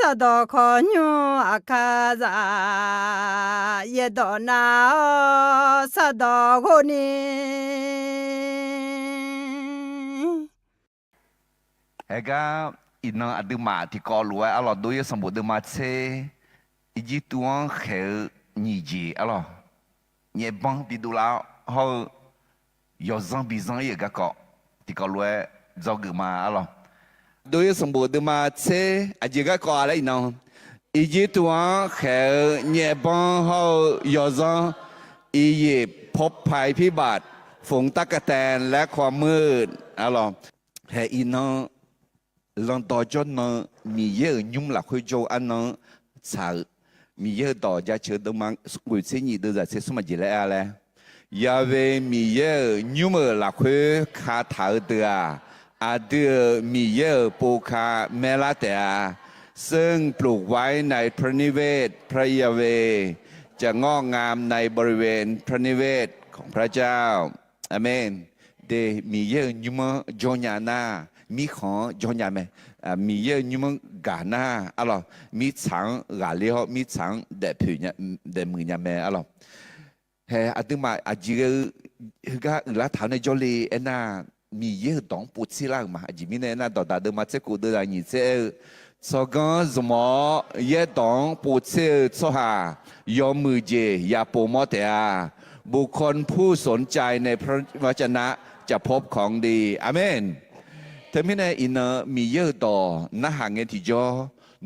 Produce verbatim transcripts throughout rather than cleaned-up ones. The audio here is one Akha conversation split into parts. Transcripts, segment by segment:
Sardawq khawqnymr aqkar zaq, yaerdawq nav-awr sardawq ghov ni. Haegar iqnan aqduimaf tiqkawv lof-aer arlawq, Dov-ir sanqbof deuvma tser, Irjirtuv-anr khaeq-eu nyiq jeq arlawq, nyaefbanr bidov lar-awr hawr-eu yawzanr bizanr-ir-euq garkawv tiqkawv lof-aer dzawgeuf ma arlawq. Dov-ir sanqbof deuvma tser aqjeq garkawv-a laer iqnan, Irjirtuv-anr khaeq-eu nyaefbanr hawr-eu yawzanr, อียิปต์ พบภัยพิบัติ ฝูงตั๊กแตน และความมืด arlawq. Hae iqnan, landawq jawrnan-eu Miqyaer-euq nymr lafkhoer jawr-eu arnan-anr tsaq-euq Miqyaer-euq dawq jaceuq deuvma ghoeq tser nyiq deuvzaq tser smr aqjeq laer aer-a laer, Yahweh Miqyaer-euq nymr-euq lafkhoer kataq-eu deuq-aq, aqdui-euq Miqyaer-euq pov ka maerlar taef-a. ซึ่งปลูกไว้ในพระนิเวศ พระยาเวห์ จะงอกงามในบริเวณพระนิเวศของพระเจ้า Aqmeq. De, Miqyaer-euq nymr-anr jawrnya nar, mirkhanq-anr jawrnya mae. Miqyaer-euq nymr-anr gaq nar arlawq, mirtsaq-anr ghaqler-awr mirtsaq-anr daefpoeq, daefmuiq nya mae arlawq. Hae aqduimaf aqjeq ghae-eu heugar uiqlar taq-awr nae jawrle aernar, Miqyaer-euq dawq-anr povtser lar-euq ma. Aqjeq mirnae aernar, Dawqdaq deuvma tser kof deuvzaq nyiq tser aer-eu, tsawrganr zmq-awr yaerdawq-anr povtser-eu tsawrhaq yawmuiq jeq yapov mawr taef-a. บุคคลผู้สนใจในพระวจนะจะพบของดี Aqmeq. Teumirnae iqnan Miqyaer-euq dawq narhaq ngae tiqjawr,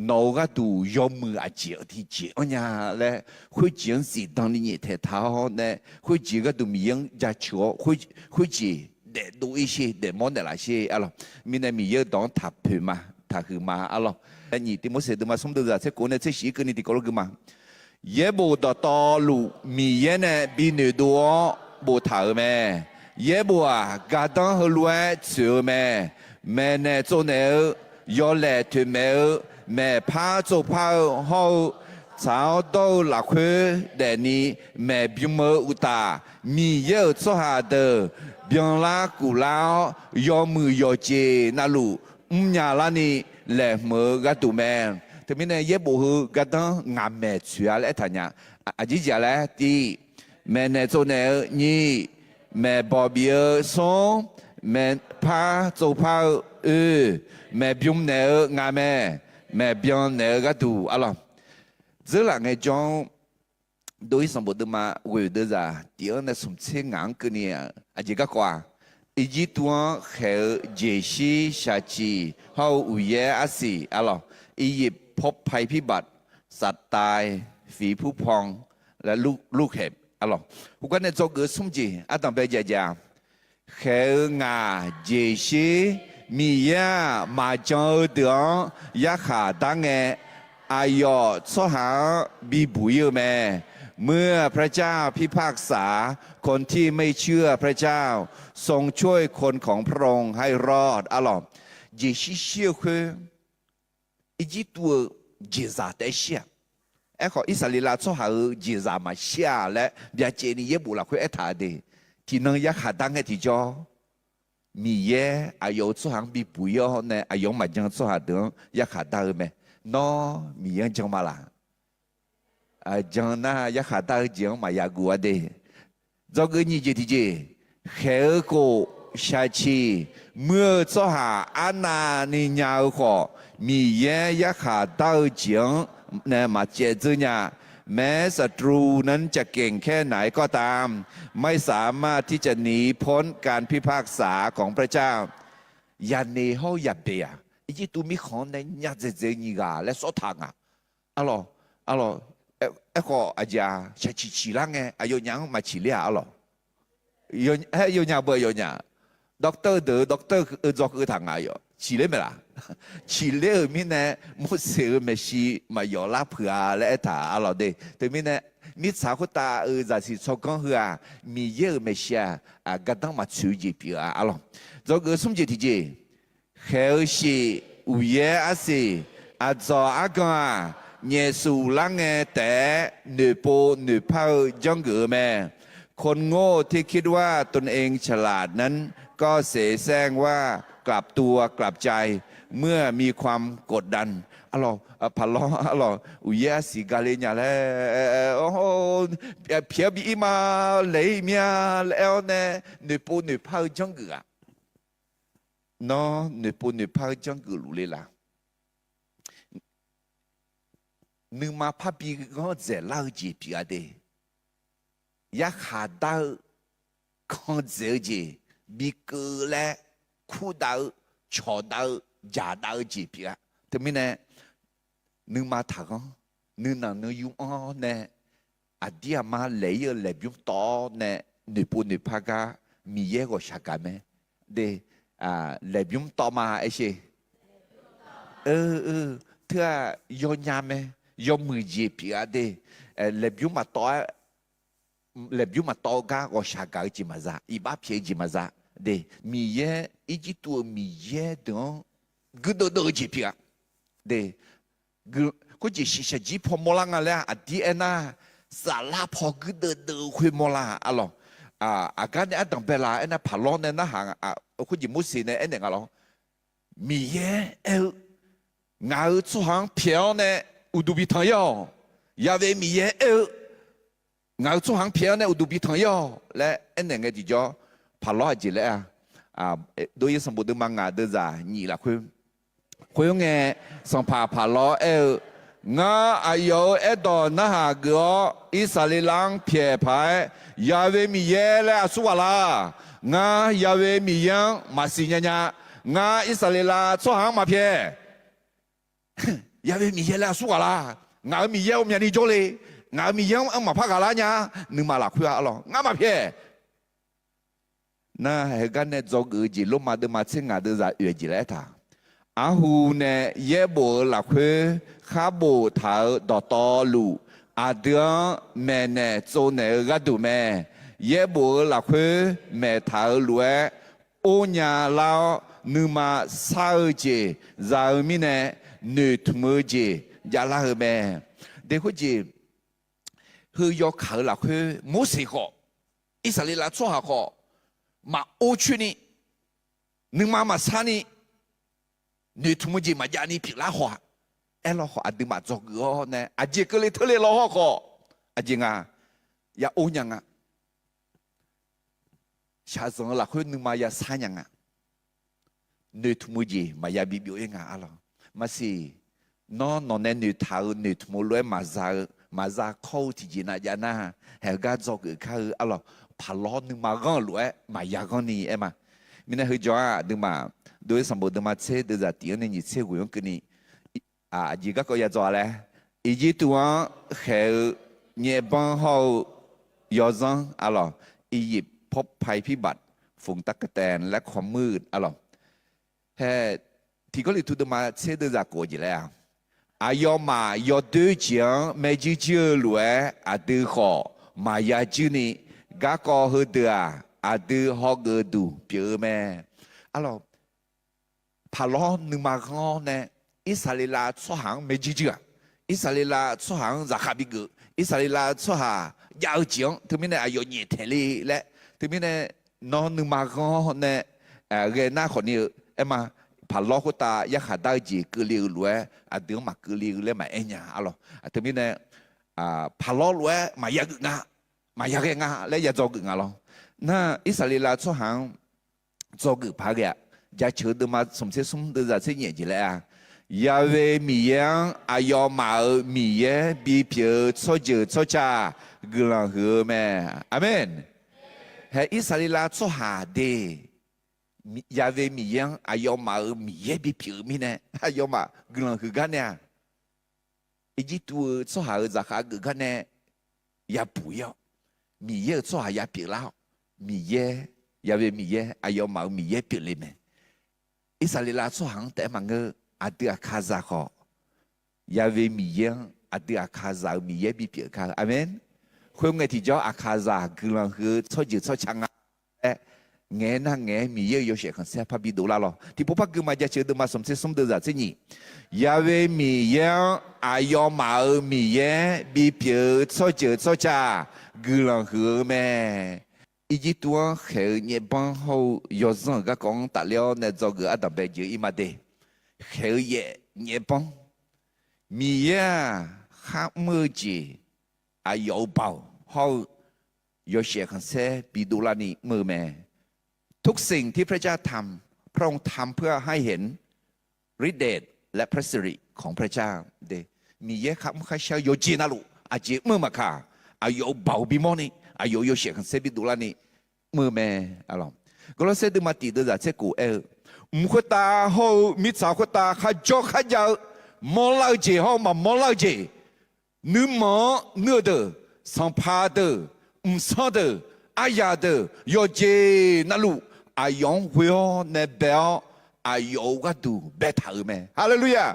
nawq-euq gharduq yawmuiq aqjeq-eu tiqjeq-anr nya laer, khoerjeq-anr zifdan ni nyaeftaeq taq-awr nae, khoerjeq gharduq Miqyaer-anr jaceuq-awr, khoerjeq daefdov-ir sher, daefmawr naeqlaf sher arlawq. Mirnae Miqyaer-euq dawq-anr taqpoeq ma, taqhuiq ma arlawq. Nyiq Tiqmorseq deuvma smr deuvzaq tser kof nae tser shiq-ir keuvni tiqkawv lof gui ma. Yaerbof dawqtawvluf Miqyaer nae bi noeqdov-awr boftaq-euq mae. Yaerbof-aq, gardanr heulof-aer tsoeq-eu mae. Maeqnaeq tsovnaeq-eu, yawlaeq toeqmaeq-eu, maeqpar tsovpar-eu hawr-eu, tsaq-awr dawr-eu lafkhoer daefni maeqbym-eu uqtaf, Miqyaer-euq tsawrhaq deuq byanlar kuflar-awr, yawmuiq yawqjeq navluf mrnya larni laeqhmq-eu gharduq mae. Teumirnae yaerbof heu gardanr ngaq maeq tsoeq-a laer aertaq nya. Aqjeq jeq-a laer, tiq, maeqnaeq tsovnaeq-eu, nyiq, maeqbawq bif-eu, smr, maeqpar tsovpar-eu, oe, maeqbym naeq-eu nga mae. Maeqbyan naeq-eu gharduq arlawq. Dzeurlaf ngaejawr-anr Dov-ir sanqbof deuvma ghoeq deuvzaq tiq-anr nae smq tser ngaq-anr keuvni, aqjeq garkawv-aq, Irjirtuv-anr khaeq-eu jeqshir shaqciq hawr-eu uqyaer arsiq arlawq, อียิปต์ พบภัยพิบัติ สัตว์ตาย ฝีผู้พอง และลูกเห็บ arlawq. Khoergar nae dzawgeuf-eu smr jeq ardanq bae jaeq jaeq-a. Khaeq-eu ngaq jeqshir, Miqyaer-aq, maqjan-eu deuq-anr yarkhaq dar ngae, aqyawf tsawrhaq-anr bibuq-ir-eu mae. เมื่อพระเจ้าพิพากษา คนที่ไม่เชื่อพระเจ้า ทรงช่วยคนของพระองค์ให้รอด arlawq. Jeqshir shir-eu khoer, Irjirtuv-eu jeqzaq taef-aer shir-aq. Aerkhawf, Irsaqleqlav tsawrhaq-euq jeqzaq maqshir-a laer byacaevni yaerbof lafkhoer aertaq-a de. Tiqnan yarkhaq dar ngae tiqjawr, Miqyaer aqyawf-euq tsawrhaq-anr bibuq-ir-awr nae aqyawf-anr maqjan-eu tsawrhaq deuq-anr yarkhaq dar-eu mae. Nawr Miqyaer-anr jan ma laq? Jan nar yarkhaq dar-eu jeq-anr maqya guv-a de. Dzawgeuf nyiq jeq tiqjeq, khaeq-eu khof shaqciq muir-eu tsawrhaq arnavni nya-eu khawf, Miqyaer yarkhaq dar-eu jeq-anr nae maqcaev dzeur nya. แม้ศัตรูนั้นจะเก่งแค่ไหนก็ตาม ไม่สามารถที่จะหนีพ้นการพิพากษาของพระเจ้า Yaqneq hawr-eu yaqbeq-aq, Irjirtuv mirkhanq-anr nae nya dzaeqdzaeq-eu nyiq ghaq laer sawr taq nga. Arlawq, arlawq, aerkhawf aqjeq-aq, shaqciq ciqlar ngae aqyawfnyaf-anr maqciqler-aq arlawq. Aer, yawnyaf beu yawnyaf. Doctor deuq-eu doctor-eu dzaw keuv taq nga yawf ciqler mae laq? Ciqler-euq mirnae Morseq-euq maeqshi maqyawf lar puiq-a laer aertaq arlawq de. Teumirnae mirtsaq khoertav-euq zaqsiq tsawrganr heu-aq, Miqyaer-euq maeqshi-aq, gardanr maqtsoeq-eu jeq pyeuf-a arlawq. Dzawgeuf smr jeq tiqjeq, khaeq-eu shif, uqyaer arsiq, aqdzawq argan-aq, nyaefsuf lar ngae taef-aer noeqpov noeqpar-eu janrgeuf-eu mae. คนโง่ที่คิดว่าตนเองฉลาดนั้นก็เสแสร้งว่ากลับตัวกลับใจเมื่อมีความกดดัน Arlawq, paqlawr arlawq, uqyaer arsiq gale nya laer, pyaeq-awr bi ir ma, laeq-ir mir-a laer aer-awr nae, noeqpov noeqpar-eu janrgeuf-aq. Nawr noeqpov noeqpar-eu janrgeuf luf le laf. Nuima parbi ghanr dzaeqlar-eu jeq pyeuf-a de. Yarkhaq dar-eu, kan dzaeq-eu jeq, bi keuv-eu laer, kurdav-eu, cawqdav-eu, jaqdav-eu jeq pyeuf-a. Teumirnae, nuima taqghanr, nuinanq nuiyu-anr nae, aqdir aqma laeq-ir-eu laeqbymr tawv-awr nae, noeqpov noeqpar gar Miqyaer ghawqshaq gaq mae. De, laeqbymr tawv ma aer sher. Teu-aq yawnya mae, yawmuiq jeq pyeuf-a de. Laeqbymr maqtawv-aer, laeqbymr maqtawv-eu gar ghawqshaq gaq-eu jeq maqza, iqbax pyaeq-eu jeq maqza. De, Miqyaer, Irjirtuv-euq miqyaer deuq-anr guirdeuv deuv-eu jeq pyeuf-a. De, khoerjeq shiqshaq jir paw mawrlar nga laer aqdir aernar, saflar paw guirdeuv deuv-eu khoer mawrlar arlawq. Aqgar nae ardanq bae laf aernar, paqlawr nae narhaq, khoerjeq Morseq nae aernaeq nga lawr. Miqyaer aer-eu, ngaq-euq tsawrhaq-anr pyaeq-awr nae uqduq bi tanq-ir-awq. Yaqve Miqyaer aer-eu, ngaq-euq tsawrhaq-anr pyaeq-awr nae uqduq bi tanq-ir-awq laer aernaeq ngae tiqjawr, paqlawr aqjeq laer-a. Dov-ir sanqbof deuvma ngaq deuvzaq nyiq lafkhoer. Khoerngae, sanqpaq paqlawr aer-eu, ngar aqyawf-euq aerdawq narhaq geuf-awr, Irsaqleqlav-anr pyaeq paq-aer, Yaqve Miqyaer laer aqsur ghaq la? Ngar Yaqve Miqyaer-anr maqsiq nya nya. Ngar Irsaqleqlav tsawrhaq-anr maqpyaeq. Yaqve Miqyaer laer aqsur ghaq la? Ngaq-euq Miqyaer-eu myavni jawrle. Ngaq-euq Miqyaer-anr maqpar ghaq lar nya. Nuima lafkhoer-a arlawq, ngar maqpyaeq. Nar, heugar nae dzawgeuf-eu jeq Lormav deuvma tser ngaq deuvzaq oeq-eu jeq laer aertaq. Arhu nae yaerbof-eu lafkhoer khar boftaq-euq dawqtawvluf, aqdui-anr maeqnaeq tsovnaeq-eu gharduq mae. Yaerbof-eu lafkhoer maeqtaq-eu lof-aer, ornya lar-awr nuima sar-eu jeq za-eu mirnae, noeqtmq-eu jeq javlar-eu mae. De khoerjeq, heu yawkaq-eu lafkhoer Morseq khawf, Irsaqleqlav tsawrhaq khawf, maqor coerni, nuima maqsarni, noeqtmq-eu jeq maqjavni pyeuflar khawf-aq, aerlawr khawf aqduimaf dzawgeuf-awr nae aqjeq keuvle teurle lawr hawr khawf, aqjeq nga, ya or nya nga. Shaqzanq-eu lafkhoer nuima yasar nya nga. Noeqtmq-eu jeq maqya bibyov-ir nga arlawq. Maqsiq, nawr nawq nae noeqtaq-eu noeqtmq-eu lof-aer maqza-eu, maqza kawr-eu tiqjeq nav jav nar, haeq-eu gar dzawgeuf kar-eu arlawq. Paqlawr nuima ghanr-eu lof-aer maqya ghanr ni aer ma. Mirnae heu jawr-aq aqduimaf, dov-ir sanqbof deuvma tser deuvzaq tiq-anr nae nyiq tser ghoeq-anr keuvni, aqjeq garkawv ya dzaw-a laer, Irjirtuv-anr khaeq-eu nyaevbanr hawr-eu yawzanr arlawq, Iqyif pawrpae pirbav, fungtavkatae laer kawqmuir arlawq. Hae, tiq Gawrliqtu deuvma tser deuvzaq kof-eu jeq laer-a, aqyawfmaf yawdoer jeq-anr maerjuir juir-eu lof-aer aqdui khawf maqya juir ni, garkawv heudeuq-aq aqdui hawgeuf duq pyeuf-eu mae. Arlawq, paqlawr nuima ghanr-awr nae, Irsaqleqlav tsawrhaq-anr maerjuir juir-aq, Irsaqleqlav tsawrhaq-anr zaqkhav bigeuf, Irsaqleqlav tsawrhaq jav-eu jeq-anr teumirnae aqyawf nyaeftaeq le laer, teumirnae nawr nuima ghanr-awr nae ghae nar khawfni-eu aer ma. Paqlawr khoertav yarkhaq dar-eu jeq keuvle-eu lof-aer aqdui-anr maqkeuvle-eu laer maqaer nya arlawq. Teumirnae paqlawr lof-aer maqya geuf nga, maqya ghae nga laer ya dzawgeuf nga lawr. Nar, Irsaqleqlav tsawrhaq-anr dzawgeuf paq ghae-aq, Jaceuq-eu deuvma smq tser smr deuvzaq tser nyaef jeq laer-a, Yaqve Miqyaer-anr aqyawfmaf-euq Miqyaer bipyeuf-eu tsawrjeuq tsawrca guiqlanq huiq-eu mae. Aqmeq. Hae, Irsaqleqlav tsawrhaq de, Yaqve Miqyaer-anr aqyawfmaf-euq Miqyaer bipyeuf-eu mirnae aqyawfmaf guiqlanq huiq gar nae-aq, Irjirtuv-eu tsawrhaq-euq zaqkhav geuf gar nae yabuq-ir-awr, Miqyaer-euq tsawrhaq yapyeuf lar-awr, Miqyaer, Yaqve Miqyaer aqyawfmaf-euq Miqyaer pyeufle mae. Irsaqleqlav tsawrhaq-anr taef-aer maqngeur, aqdui Aqkaqzaq khawf, Yaqve Miqyaer-anr aqdui Aqkaqzaq-euq Miqyaer bipyeuf kar-eu. Aqmeq. Khoerngae tiqjawr Aqkaqzaq guiqlanq huiq-eu tsawrjeuq tsawrca nga laer ngaeq-aer nar ngaeq-aer Miqyaer-euq yawshaef khanqsaer parbi dovlar lawr. Tiqpov par gui ma. Jaceuq-eu deuvma smq tser smr deuvzaq tser nyiq, Yaqve Miqyaer-anr aqyawfmaf-euq Miqyaer bipyeuf-eu tsawrjeuq tsawrca guiqlanq huiq-eu mae. Irjirtuv-anr khaeq-eu nyaefbanr hawr-eu yawzanr-euq garkawv-anr tafler-awr nae dzawgeuf ardanqbae jeuq-ir ma de. Khaeq-eu yaef nyaefbanr, Miqyaer-aq, kharmr-eu jeq, aqyawf-euq baoq hawr-eu yawshaef khanqsaer bidovlarni mr-eu mae. ทุกสิ่งที่พระเจ้าทำ พระองค์ทำเพื่อให้เห็นฤทธิ์เดชและพระสิริของพระเจ้า Miqyaer kharmr kharshar-eu yawqjeq navluf aqjeq mr-eu maqkaq, aqyawf-euq baoq bimawrni, aqyawf-euq yawshaef khanqsaer bidovlarni mr-eu mae. Gawrlawrsaer deuvma tiq deuvzaq tser khof aer-eu, mq khoertav hawr-eu mirtsaq khoertav kharjawr kharjav-eu mawrlar-eu jeq hawr-eu maqmawrlar-eu jeq, nuima-anr nuir-eu deuq, sanqpaq deuq, mqsanr deuq, aryaq deuq, yawqjeq navluf aqyawf-anr ghoe-awr nae bae-awr, aqyawf-euq gharduq baetaq-euq mae. Haleluya!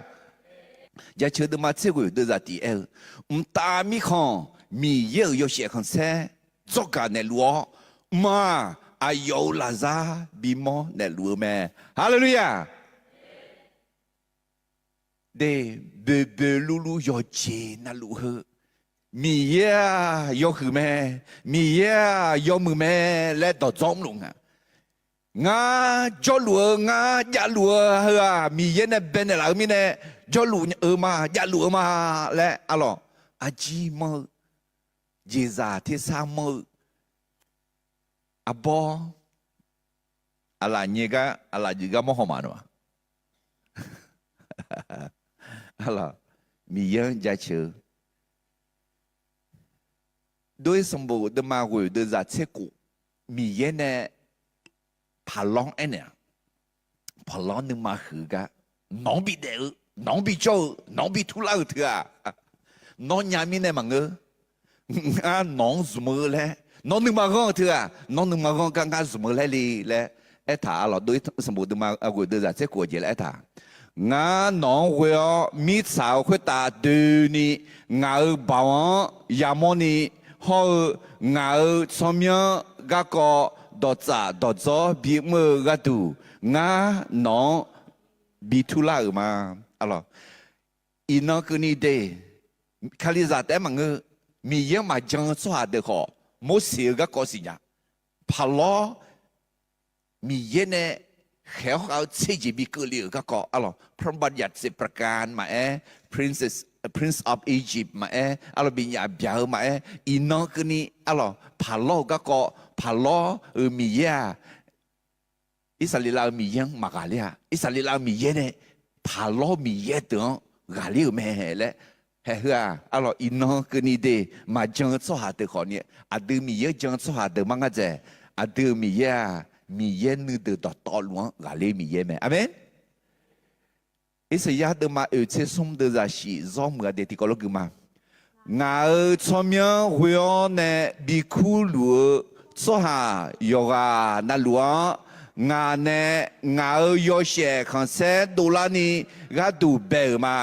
Jaceuq deuvma tser ghoeq deuvzaq tiq aer-eu, mqtav mirkhanq Miqyaer-euq yawshaef khanqsaer dzawrgaq naeqluf-awr, mq-aq, aqyawf-euq lafzar bimawr naeqluf-eu mae. Haleluya! De, boeqboeq luvluv yawqjeq navluf heu, Miqyaer-aq yawhuiq mae, Miqyaer-aq yawmuiq mae laer dawqdzawr mrluf nga. Ngar jawrluf-eu, ngar javluf-eu heu-aq, Miqyaer nae baenaeq laf-eu mirnae, jawrluf-eu ma, javluf-eu ma laer arlawq, aqjir manr-eu, jeqzaq tersar manr-eu, arbawr, aqlaf nyae gar aqlaf jeuf gar mawr haw maf-a. Miqyaer-anr jaceuq-eu, Dov-ir sanqbof deuvma ghoeq deuvzaq tser khof, Miqyaer nae paqlawr-anr aernaeq-a, paqlawr nuima huiq-eu gar, nawq-anr bidaef-eu, nawq-anr bijawr-eu, nawq-anr biturlar-euq teu-aq, nawr nya mirnae maqngeur. Ngar nawq-anr zmq-eu laer, nawr nuima ghanr-eu teu-aq, nawr nuima ghanr gar ngar zmq-eu laer le laer aertaq arlawq. Dov-ir sanqbof deuvma ghoeq deuvzaq tser khof-eu jeq laer aertaq, ngar nawq-anr ghoe-awr mirtsaq-euq khoertav doeni, ngaq-euq baoq-anr yamawrni hawr-eu, ngaq-euq tsawrmyanr garkawv dawqtsaf dawqdzawr bimr-eu gharduq, ngar nawq-anr biturlar-euq ma. Iqnan keuvni de, Kalizaq taef-aer maqngeur, Miqyaer-anr maqjan-eu tsawrhaq deuq khawf, Morseq-eu garkawv siqnya. Paqlawr Miqyaer nae khaeq-awr khav-eu tser jeq bi keuvle-euq garkawv arlawq, พระบัญญัติสิบประการ maqaer, Prince, Prince of Egypt maqaer, arlawq, binyaf byaq-eu maqaer, iqnan keuvni arlawq, paqlawr-euq garkawv, paqlawr-euq Miqyaer-aq, Irsaqleqlav-euq Miqyaer-anr maqghaqler-a. Irsaqleqlav-euq Miqyaer nae paqlawr miqyaer deuq-anr ghaqler-euq mae laer haeheu-aq, arlawq, iqnan keuvni de, maqjan-eu tsawrhaq deuq khawfni, aqdui Miqyaer-anr jan-eu tsawrhaq deuq mar ngar dzaeq. Aqdui-euq Miqyaer-aq, Miqyaer nuideuq dawqtawvluf-anr ghaqler-eu Miqyaer mae. Aqmeq. Irsaqyar deuvma oeq tser smr deuvzaq shif zawr muiq-a de tiqkawv lof gui ma. Ngaq-euq tsawrmyanr ghoe-awr nae bikurluf-eu tsawrhaq yawqghaq navluf-anr, ngaq nae ngaq-euq yawshaef khanqsaer dovlarni gharduq bae-euq ma.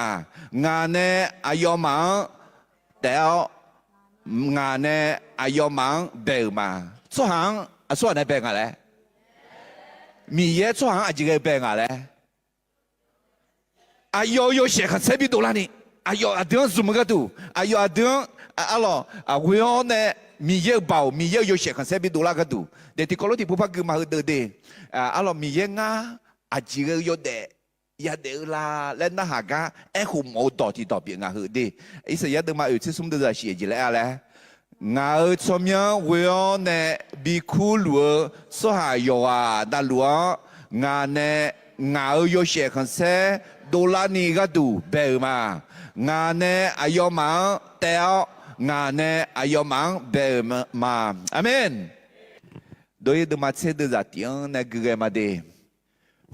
Ngaq nae aqyawfmaf-anr taef-awr, ngaq nae aqyawfmaf-anr bae-euq ma. Tsawrhaq-anr aqsurghaq nae bae nga laer? Miqyaer tsawrhaq-anr aqjeq ghae bae nga laer? Aqyawf-euq yawshaef khanqsaer bidov larni, aqyawf aqdui-anr zmq-eu gharduq, aqyawf aqdui-anr arlawq, ghoe-awr nae Miqyaer-euq baoq, Miqyaer-euq yawshaef khanqsaer bidov lar gharduq, daeftiq kawv lof tiqpov par gui ma heudeuq de. Arlawq, Miqyaer ngar aqjeq ghae-eu yawdaef yadaef-eu la laer narhaq gar aerkhof mawf-eu dawq tiqdawq pyeuf nga heu de. Irsaqyar deuvma oeq tser smr deuvzaq shif-eu jeq laer-a laer, ngaq-euq tsawrmyanr ghoe-awr nae bikurluf-eu tsawrhaq yawqghaq navluf-anr, ngaq nae ngaq-euq yawshaef khanqsaer dovlarni gharduq bae-euq ma. Ngaq nae aqyawfmaf-anr taef-awr, ngaq nae aqyawfmaf-anr bae-euq ma. Aqmeq. Dov-ir deuvma tser deuvzaq tiq-anr nae gui ghae ma de.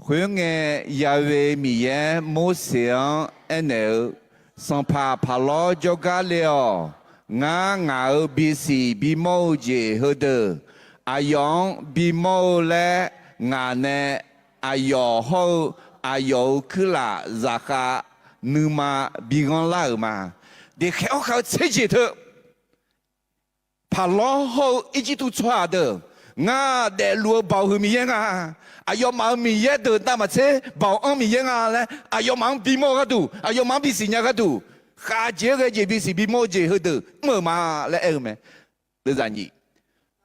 Khoerngae, Ya'we Miqyaer Morseq-anr aernaeq-eu, Sanqpaq Paqlawr jawrgar le-awq. Ngar ngaq-euq bisiq bimawr-eu jeq heudeuq aqyawf-anr bimawr-eu laer, ngaq nae aqyawf hawr-eu aqyawf-euq kuirlaf zaqkhav nuima bighanr lar-euq ma. Daefkhaeq-awr khav-eu tser jeq teu Paqlawr hawr-eu Irjirtuv tsawrhaq deuq, ngar daefluf-eu baoq huiq Miqyaer nga. Aqyawfmaf-euq Miqyaer deuq navmaqtser baoq anr Miqyaer nga laer aqyawfmaf-anr bimawr-eu gharduq, aqyawfmaf-anr bisiq nya gharduq, khav jeq-aer ghae jeq bisiq bimawr-eu jeq heudeuq mr-euq ma laer aer-eu mae. Deuvzaq nyiq,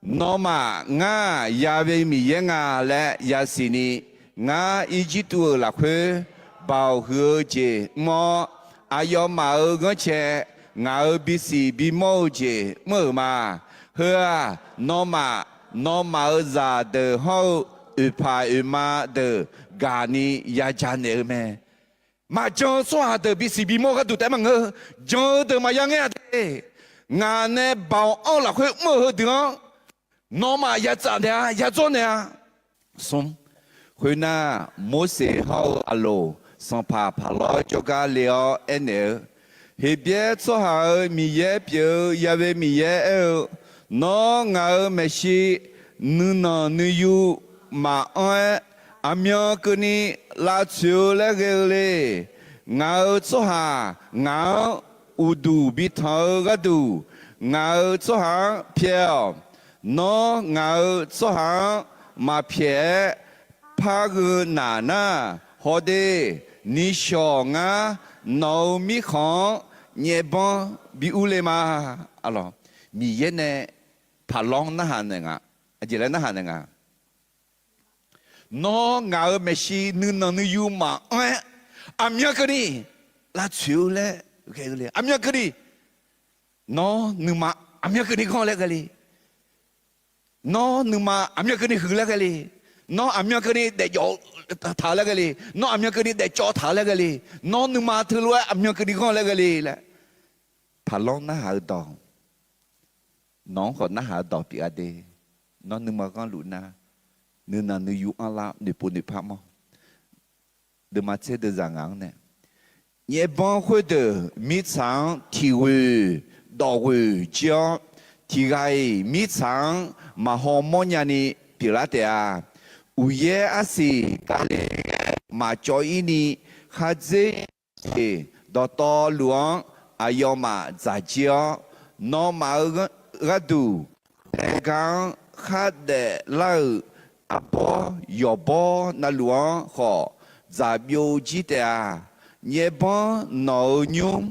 nawmaf ngar-aq Ya'we Miqyaer nga laer yasiq ni, ngar Irjirtuv-euq lafkhoer baoq huiq-eu jeq mr-awr, aqyawfmaf-euq ghanrcae ngaq-euq bisiq bimawr-eu jeq mr-euq ma. Heu-aq, nawmaf, nawmaf-euq zaqdeuq hawr-eu oeqpaq oeqma deuq gaqni ya janaeq-eu mae. Maqjan-eu tsawrhaq deuq bisiq bimawr gharduq taef maqngeur. Jan-eu deuq maqya ngaer-a de. Ngaq nae baoq anr lafkhoer mr-euq heudeuq-anr, nawmaf ya tsaf naeq-a, ya dzawr naeq-a. Smr, khoernar, Morseq hawr-eu Aqloq sanqpaq Paqlawr jawrgar le-awr aernaeq-eu, Heqbyaer tsawrhaq-euq Miqyaer pyeuf-eu Ya'we Miqyaer aer-eu, Nawr ngaq-euq maeqshi nuinanq nuiyu maqanr-aer, aqmyan keuvni lavtsoeq-eu laer ghae-eu le. Ngaq-euq tsawrhaq ngaq-anr uqduq bitanq-eu gharduq, ngaq-euq tsawrhaq-anr pyaeq-awq. Nawr ngaq-euq tsawrhaq-anr maqpyaeq-aer, par gheu naq nar, hawde, nishawq ngar nawq-euq mirkhanq-anr nyaefbanr bi urle ma. Miqyaer nae Paqlawr-anr narhaq naeq nga. Aqjeq laer narhaq naeq nga. Nawr ngaq-euq maeqshi nuinanq nuiyu maqanr-aer, aqmyan keuvni lavtsoeq-eu laer ghae-eu le. Aqmyan keuvni, nawr nuima aqmyan keuvni ghanr laer ghae le. Nawr nuima aqmyan keuvni huiq laer ghae le. Nawr aqmyan keuvni daefjawf taq-eu laer ghae le. Nawr aqmyan keuvni daefcawv taq-eu laer ghae le. Nawr nuima teulof-aer aqmyan keuvni ghanr laer ghae le laer, Paqlawr narhaq-eu dawq, nawq-anr khawf narhaq-eu dawq pyeuf-a de. Nawr nuima ghanrluf nar, nuinanq nuiyu anrlar noeqpov noeqpar mawr. Deuvma tser deuvzaq ngaq-anr nae, nyaefbanr khoerdeuq mirtsaq-anr tiq ghoeq dawq ghoeq jir-awr, tiq ghaq-iq mirtsaq-anr maqhaw mawrnya ni pyeuflar taef-a. Uqyaer arsiq gale-aer maqcawv-ir ni khardzer jeq dawqtawvluf-anr aqyawfmaf dzaq jir-awr, nawmaf-euq gharduq daef gar-anr khardaef lar-euq arbawr yawqbawr navluf-anr khawf dzaq byov jir taef-a. Nyaefbanr nawq-euq nymr,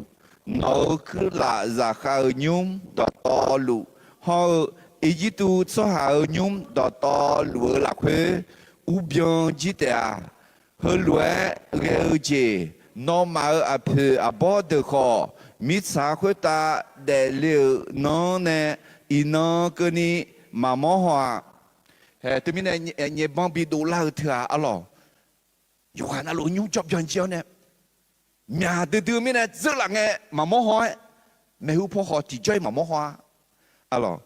nawq-euq kuirlaf zaqkhav-euq nymr dawqtawvluf hawr-eu, Irjirtuv tsawrhaq-euq nymr dawqtawvluf-eu lafkhoer urbyan jir taef-a. Heulof-aer ghae-eu jeq, nawmaf-euq aqpoeq aqbawr deuq khawf, mirtsaq khoertav daefle-euq nanr nae iqnan keuvni maqmawr haw-a. Hae, teumirnae nyaefbanr bidov lar-eu teu-aq arlawq, yawqghaq navluf nymr jawr byan jir-awr nae, myaq duidui mirnae dzeurlaf ngae maqmawr haw-aer, maeqhu paw khawf tiqjawr-iq maqmawr haw-a. Arlawq,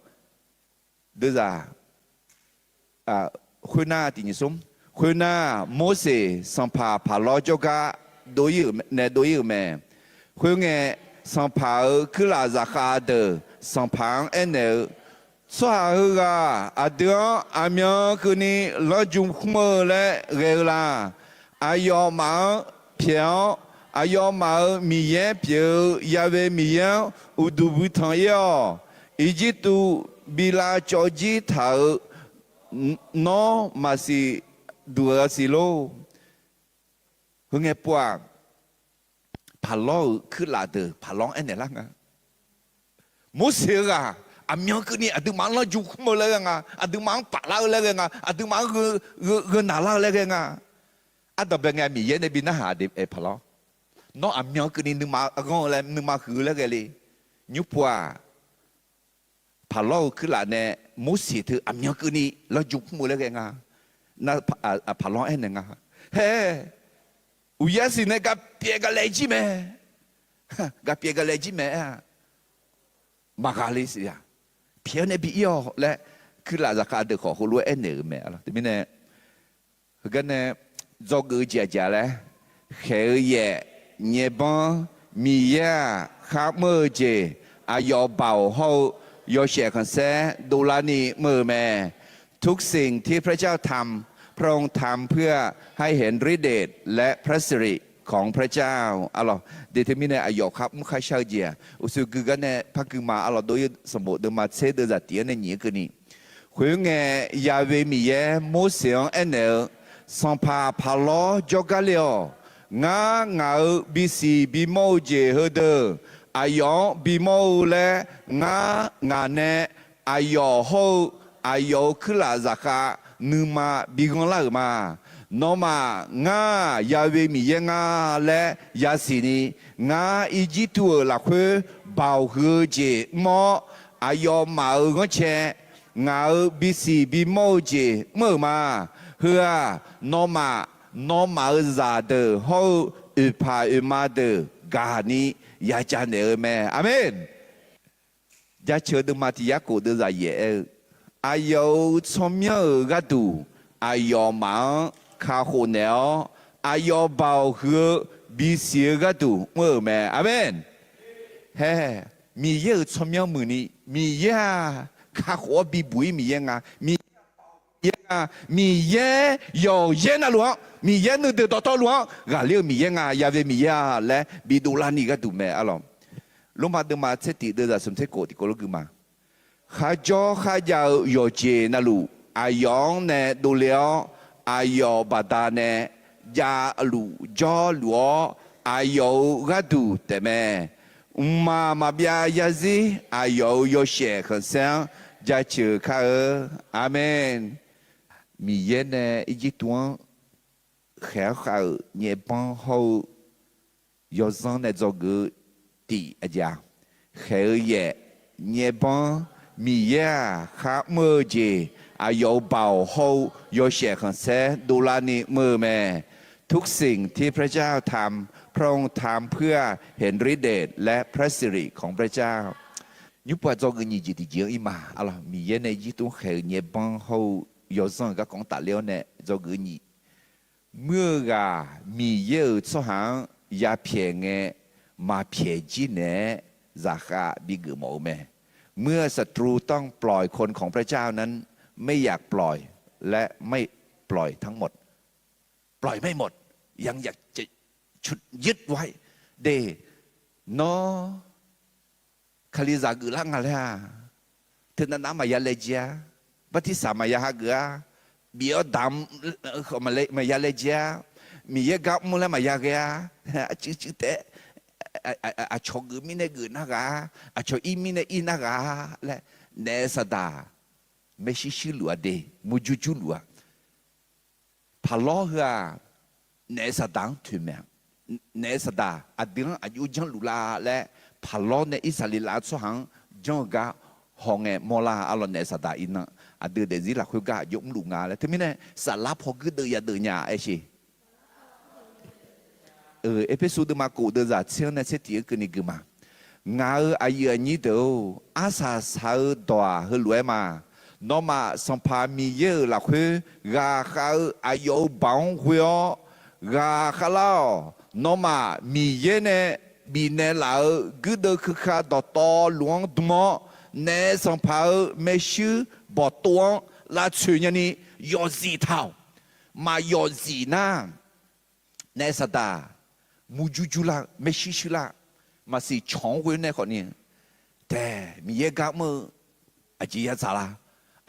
deuvzaq khoernar tiq nyiq smr, khoernar, Morseq sanqpaq Paqlawr jawrgar dov-ir-euq nae dov-ir-euq mae. Khoerngae, sanqpaq-euq kuirlaf zaqkhav deuq sanqpaq-anr aernaeq-eu, Tsawrhaq heughaq aqdui-anr aqmyan keuvni lanrju khmr-eu laer ghae-eu la? Aqyawfmaf-anr pyaeq-awr, aqyawfmaf-euq Miqyaer pyeuf-eu Ya'we Miqyaer-anr uqduq buitanq-ir-awq. Irjirtuv bi lavcawv jir taq-euq nawr maqsiq duq-eu siq lor. Heungae pov-aq, Paqlawr-euq kuirlaf deuq Paqlawr-anr aernaeq lar nga. Morseq-eu ghaq aqmyan keuvni aqduimaf-anr lanrju khmr-eu laer ghae nga, aqduimaf-anr paflar-eu laer ghae nga, aqduimaf-anr gheu, gheu, gheu naqlar-eu laer ghae nga. Ardanqbae ngae Miqyaer nae bi narhaq de-aer Paqlawr, nawr aqmyan keuvni nuima ghanr-eu laer, nuima huiq-eu laer ghae le. Nymr pov-aq, Paqlawr-euq kuirlaf nae Morseq teu aqmyan keuvni lanrju khmr-eu laer ghae nga. Nar, Paqlawr aernaeq nga. Hae, uqyaer siq nae gapyaev galaev jir mae. Gapyaev galaev jir mae-a. Maqghaq le siq-aq, pyaeq-awr nae bi ir-awq laer, kuirlaf zaqkhav deuq khawf heulof-aer aernaeq-euq mae. Teumirnae, heugar nae dzawgeuf-eu jeq aqjeq laer, khaeq-eu yaef, nyaefbanr, Miqyaer-aq kharmr-eu jeq, aqyawf baoq hawr-eu yawshaef khanqsaer dovlarni mr-eu mae. ทุกสิ่งที่พระเจ้าทำ พระองค์ทำเพื่อให้เห็นฤทธิ์เดชและพระสิริของพระเจ้า arlawq. De teumirnae aqyawf kharmr kharshar-eu jeq-aq, uqshoe gui gar nae par gui ma. Arlawq, dov-ir sanqbof deuvma tser deuvzaq tiq-anr nae nyiq-aer keuvni, khoerngae, Ya'we Miqyaer Morseq-anr aernaeq-eu, Sanqpaq Paqlawr jawrgar le-awq. Ngar ngaq-euq bisiq bimawr-eu jeq heudeuq aqyawf-anr bimawr-eu laer, ngar ngaq nae aqyawf hawr-eu aqyawf-euq kuirlaf zaqkhav nuima bighanr lar-euq ma. Nawmaf, ngar Ya'we Miqyaer nga laer yasiqni, ngar Irjirtuv-euq lafkhoer baoq huiq-eu jeq mr-awr, aqyawfmaf-euq ghanrcae ngaq-euq bisiq bimawr-eu jeq mr-euq ma. Heu-aq, nawmaf, nawmaf-euq zaqdeuq hawr-eu oeqpaq oeqma deuq gaqni yaja naeq-eu mae. Aqmeq. Jaceuq deuvma tiq yarkhof deuvzaq yaef aer-eu, aqyawf-euq tsawrmyanr-euq gharduq aqyawfmaf-anr kakhof naeq-awr, aqyawf baoq huiq-eu bisiq-eu gharduq mr-euq mae. Aqmeq. Hae, Miqyaer-euq tsawrmyanr muiqni, Miqyaer-aq kakhof-awr bibuq-ir Miqyaer nga. Miqyaer-aq, Miqyaer yawqyaer navluf-anr, Miqyaer nuideuq dawqtawvluf-anr ghaqler-eu Miqyaer nga. Ya'we Miqyaer-a laer bidov larni gharduq mae arlawq. Lormav deuvma tser tiq deuvzaq smq tser khof tiqkawv lof gui ma. Kharjawr kharjav-eu yawqjeq navluf aqyawf-anr nae dovle-awr, aqyawf baqdanae javluf jawrluf-awr, aqyawf-euq gharduq taefmae. Mqmaq maqbyav yarzir aqyawf-euq yawshaef khanqsaer-anr jaceuq kar-eu. Aqmeq. Miqyaer nae Irjirtuv-anr khaeq-anr khav-euq nyaev banr hawr-eu yawzanr nae dzawgeuf-eu tiq aqjeq-aq, khaeq-eu yaef, nyaev banr, Miqyaer-aq khar mr-eu jeq, aqyawf-euq baoq hawr-eu yawshaef khanqsaer dovlarni mr-eu mae. ทุกสิ่งที่พระเจ้าทำ พระองค์ทำเพื่อแห่งฤทธิ์เดชและพระสิริของพระเจ้า Nymrpov-aq dzawgeuf nyiq jeq tiqjeq-anr ir ma. Arlawq, Miqyaer nae Irjirtuv-anr khaeq-euq nyaev banr hawr-eu yawzanr-euq garkawv-anr tafler-awr nae dzawgeuf nyiq. Muir-eu ghaq Miqyaer-euq tsawrhaq-anr yapyaeq ngae maqpyaeq jir naeq-aer zaqkhav bigeuf mawf-eu mae. เมื่อศัตรูต้องปล่อยคนของพระเจ้านั้น ไม่อยากปล่อย และไม่ปล่อยทั้งหมด ปล่อยไม่หมด ยังอยากจะ ฉุดยึดไว้ de. Nawr Kalizaq geuflar nga laer-aq, teunav nav maqya laejae-a, bartirsaq maqya hageuf-a, bif-awr damq maqya laejae-a, Miqyaer gar mr laer maqya ghae-a, arcuiv cuiv taef, aqcawq geuf mirnae geuf nar ghaq-a, aqcawq ir mirnae ir nar ghaq-a laer, naef saqdaq maershuir shuir luf-a de, murjur jur luf-a. Paqlawr heu-aq, naef saqdaq-anr toeqmaeq-a. Naef saqdaq aqdui-anr aqjox janrluf la laer, paqlawr nae Irsaqleqlav tsawrhaq-anr janr-eu gar hawngae mawrlar. Arlawq, naef saqdaq iqnan aqdui daefzir lafkhoer gar aqjox mrluf nga laer. Teumirnae saflar paw guirdeuv yadeuv nya aer sheq. Erpersu deuvma khof deuvzaq tser-anr nae tser tiq-anr keuvni gui ma. Ngaq-euq aqyuif aqnyir deuq-or, arsaq saq-eu dawq-aq heulof-aer ma. Nawmaf Sanqpaq Miqyaer-euq lafkhoer ghaqkhav-eu aqyawf-euq baoq-anr ghoe-awr ghaqkhav lar-awq. Nawmaf Miqyaer nae bifnaeq laf-euq guirdeuv keuka dawqtawvluf-anr dm-awr, naef sanqpaq-euq maershuir bawqtov-anr lavtsoeq nyani yawfzif taq-awq. Maqyawfzif nar, naef saqdaq murjur jur lar-eu, maershuir shuir lar-eu, maqsiq cawq-anr ghoe nae khawfni, taeq Miqyaer gar mr-eu aqjeq yadzaq la?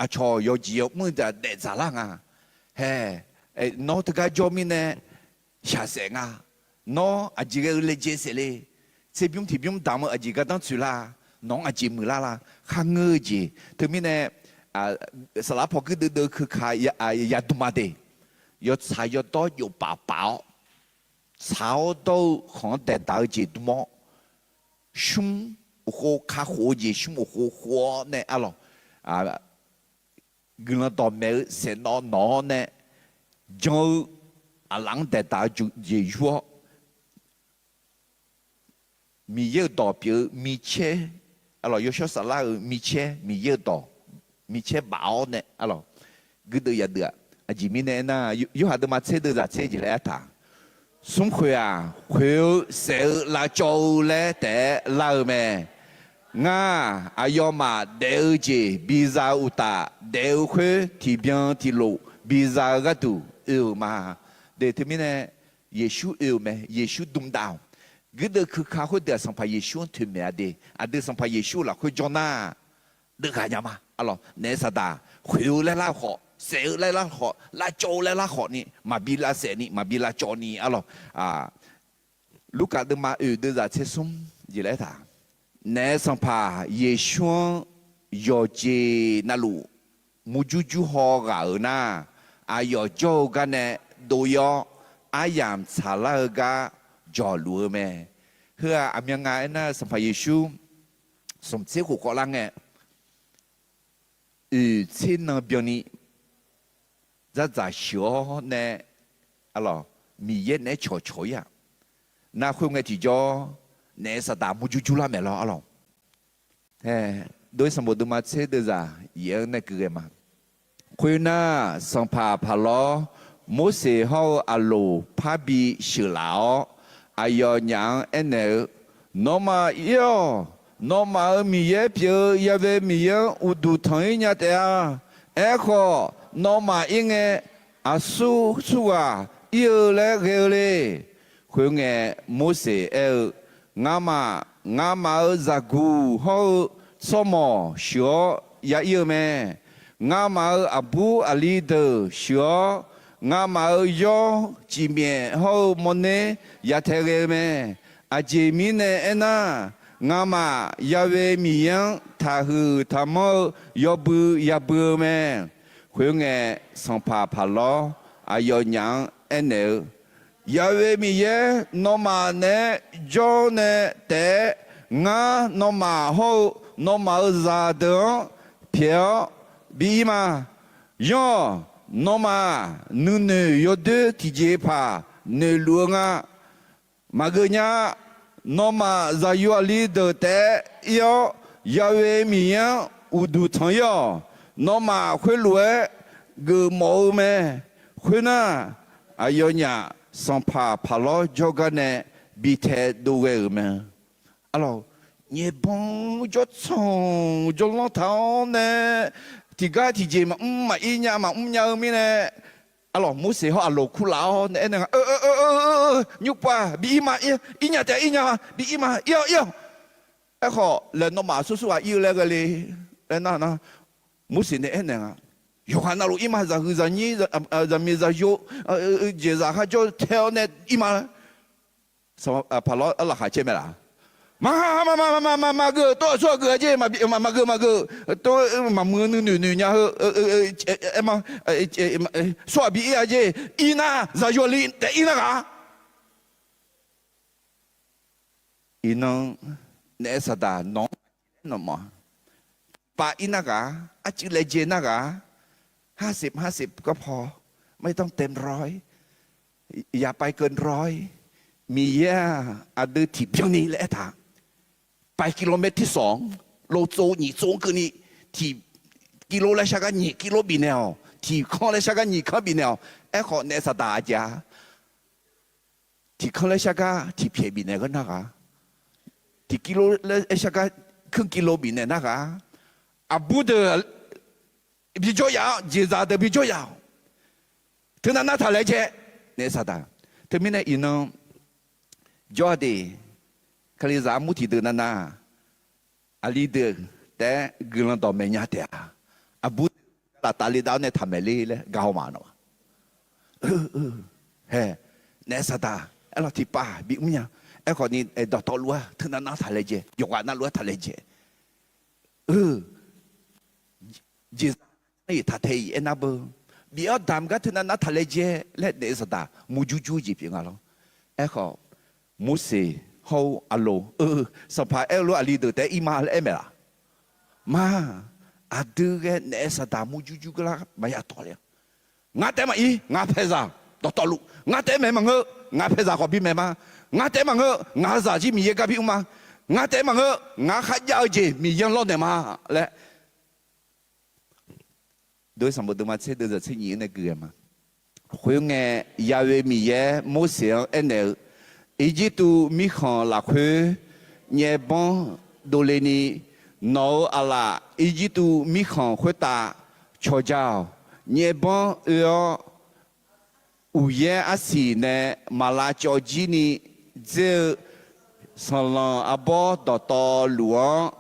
Aqcawq yawqjeq yawmr-eu daefdzaq lar nga. Hae, nawr teugar jawr mirnae shaqsaef nga. Nawr aqjeq ghae-eu laejae saef le. Tserbymr tiqbymr damq-eu aqjeq gardanr tsoeq la? Nawq-anr aqjeq muiqlar la? Kharngeur-eu jeq. Teumirnae saflar paw guirdeuv deuv keuka yadm-a de. Yawtsaq yawdawr jofpaf paf-awr, tsaq-awr dawr-eu khanq-anr daeqdaq-eu jeq dm-awr, shmr uqkhov kakhof-eu jeq shmr uqkhov khof-awr nae arlawq, guiqlanq dawqmaeq-eu saeqnawv nawq-awr nae jan-eu aqlaf-anr daeqdaq-eu jeq yur-awr, Miqyaer-euq dawq pyeuf-eu micaer, arlawq, yawshawr saflar-euq micaer, Miqyaer-euq dawq micaer baf-awr nae arlawq, guirdeuv yadeuv-aq. Aqjeq mirnae aernar, Yorhaq deuvma tser deuvzaq tser jeq laer aertaq, smrkhoeq-aq, khoeq-eu saef-eu lavcawv-eu laer taef-aer lar-eu mae. Ngar, aqyawfmaf daef-eu jeq biza-eu uqtaf, daef-eu khoer tiqbyan tiqlof biza-eu gharduq oe-euq ma. De teumirnae, Yeqsur oe-euq mae. Yeqsur dm dav-awq. Guirdeuv keuka khoerdeuq-aq, Sanqpaq Yeqsur-anr toeqmaeq-a de. Aqdui Sanqpaq Yeqsur lafkhoer jawr nar, deuvghaq nya ma. Arlawq, naef saqdaq khoeq-eu laer lar khawf, saef-eu laer lar khawf, lavcawv-eu laer lar khawfni, maqbi lavsaef ni, maqbi lavcawv ni arlawq. Lurkaf deuvma oeq deuvzaq tser smr jeq laer aertaq, naef sanqpaq Yeqsur-anr yawqjeq navluf murjur jur haw ghaq-euq nar, aqyawf jawr-eu gar nae dov-ir-awr, aryamq tsaqlar-eu gar jawqluf-eu mae. Heu-aq aqmyan nga aernar-eu, Sanqpaq Yeqsur smq tser khof kawvlar ngae, oeq tser nan byanni dzardzaq sheuq-awr nae, Miqyaer naeq-aer cawqcawq-ir-aq, nar khoerngae tiqjawr naef saqdaq murjur jurlar maeq lawr, arlawq. Dov-ir sanqbof deuvma tser deuvzaq yaef-anr nae keuv ghae ma. Khoernar, sanqpaq paqlawr Morseq hawr-eu Aqloq parbi sheuqlaf-awr, aqyawfnyaf-anr aernaeq-eu, Nawmaf ir-awq. Nawmaf-euq Miqyaer pyeuf-eu Yahweh Miqyaer-anr uqduq tanq-ir nya taef-a. Aerkhawf, nawmaf ir ngae, aqsur surghaq ir-eu laer ghae-eu le. Khoerngae, Morseq aer-eu, Ngamaf, ngamaf-euq zaqguq hawr-eu tsawrmawq sheuq-awr ya ir-eu mae. Ngamaf-euq aqbur aqli deuq sheuq-awr, ngamaf-euq yawr cifmyaef hawr-eu mawrner ya tae ghae-eu mae. Aqjeq mirnae aernar, ngamaf Yahweh Miqyaer-anr taqhuiq taqmanr-eu yawbui yabui-eu mae. Khoerngae, sanqpaq paqlawr aqyawfnyaf-anr aernaeq-eu, Yahweh Miqyaer nawmaf naeq-aer jawr nae taef-aer, ngar nawmaf hawr-eu nawmaf-euq zaqdeuq-anr pyaeq-awr bi ir ma. Yanr-awq. Nawmaf nuinoeq yawdoer tiqjeqpaq noeqluf-eu nga. Maqgeuv nya. Nawmaf zaqyo aqli deuq taef-aer ir-awr, Yahweh Miqyaer-anr uqduq tanq-ir-awq. Nawmaf khoerlof-aer geufmawf-eu mae. Khoernar, aqyawfnyaf sanqpaq paqlawr jawrgar nae bi taedov ghae-euq mae. Arlawq, nyaeqbanq jawrtsanq jawrlanr taq-awr nae, tiqgar tiqjeq maqmr maqir nya maqmr nya-eu mirnae, arlawq, Morseq hawr Aqloq kurlaf-awr nae aernaeq nga, Nymrpov-aq, bi ir ma, ir nya taef ir nya, bi ir ma, ir-awq ir-awq. Aerkhawf laer nawmaf aqsur surghaq ir-eu laer ghae le laer nar nar, Morseq nae aernaeq nga, Yawqghaq navluf ir ma, zaqhuiq zaqnyir, zaqmiq zaqyo, jeqzaq kharjawr tae-awr nae ir ma. Paqlawr laqkhaq caer mae laf? Maqha, maqma, maqma, maqma geuf, tov-aq tsawrhaq geuf-a jeq, maqgeuf maqgeuf, tov maqmuiq-eu nuinoeq noeq nya heu, aer ma, tsawrhaq bi ir-a jeq, ir nar zaqyo li taef ir nar ghaq. Iqnan naef saqdaq nawq-anr aqjeq laer nawmawf-a. Tiqpav ir nar ghaq, arcuiv laejae nar ghaq, ห้าสิบ ห้าสิบ garpaw, ไม่ต้องเต็มร้อย, อย่าไปเกินร้อย. Miqyaer-aq aqdui tiqbyanni laer aertaq, ไปกิโลเมตรที่สอง, โลโจ nyiq tsov-anr keuvni, tiq kilo laer shar gar nyiq kilo bifnaeq-awq, tiq kanr laer shar gar nyiq kanr bifnaeq-awq. Aerkhawf naef saqdaq aqjeq-a, tiq kanr laer shar gar tiq pyaeq bifnaeq geur nar ghaq, tiq kilo laer shar gar ครึ่งกิโล bifnaeq nar ghaq, aqbur deuq bijawr yaf-awr, jeqzaq deuq bijawr yaf-awq. Teunav nar taq laejae, naef saqdaq. Teumirnae iqnan jawr-a de, Kalizaq armur tiqdeuq navnav, aqli deuq taef-aer guiqlanq dawqmaeq nya taef-a. Aqbur deuq gar laftav le dav-awr nae taqmaeq le laer gar haw ma nawq-a. Hae, naef saqdaq, aerlawq tiqpav bimr nya. Aerkhawf ni dawqtawvluf-aer teunav nar taq laejae, yawqghaq navluf-aer taq laejae. Jeqzaq taq tae-iq aernar beu, bif-awr damq gar teunav nar taq laejae laer naef saqdaq murjur jur-eu jeq pyeuf nga lawr. Aerkhawf, Morseq hawr-eu Aqloq-eu, Sanqpaq aer-eu lof aqli deuq taef-aer ir ma laer aer maeq laf? Ma, aqdui ghae naef saqdaq murjur jur gar lar maqya tawq le. Ngar taef-aer maqir, ngaq paeqzaq dawqtawvluf, ngar taef-aer maeq maqngeur, ngaq paeqzaq khawf bimaeq ma. Ngar taef-aer maqngeur, ngaq-euq zaqjir Miqyaer gar bi mr ma. Ngar taef-aer maqngeur, ngaq-anr kharjav-eu jeq Miqyaer-anr lawrnaeq ma laer Dov-ir sanqbof deuvma tser deuv zaq tser nyiq-anr nae guiqghae ma. Khoerngae, Ya'we Miqyaer Morseq-anr aernaeq-eu, Irjirtuv mirkhanq lafkhoer nyaerbanr dovle ni, nawq-euq aqlaf Irjirtuv mirkhanq khoertav cawqja-awq. Nyaerbanr oe-awr, uqyaer arsiq nae maq lavcawv jir ni dzer-eu sanqlanq arbawr dawqtawvluf-anr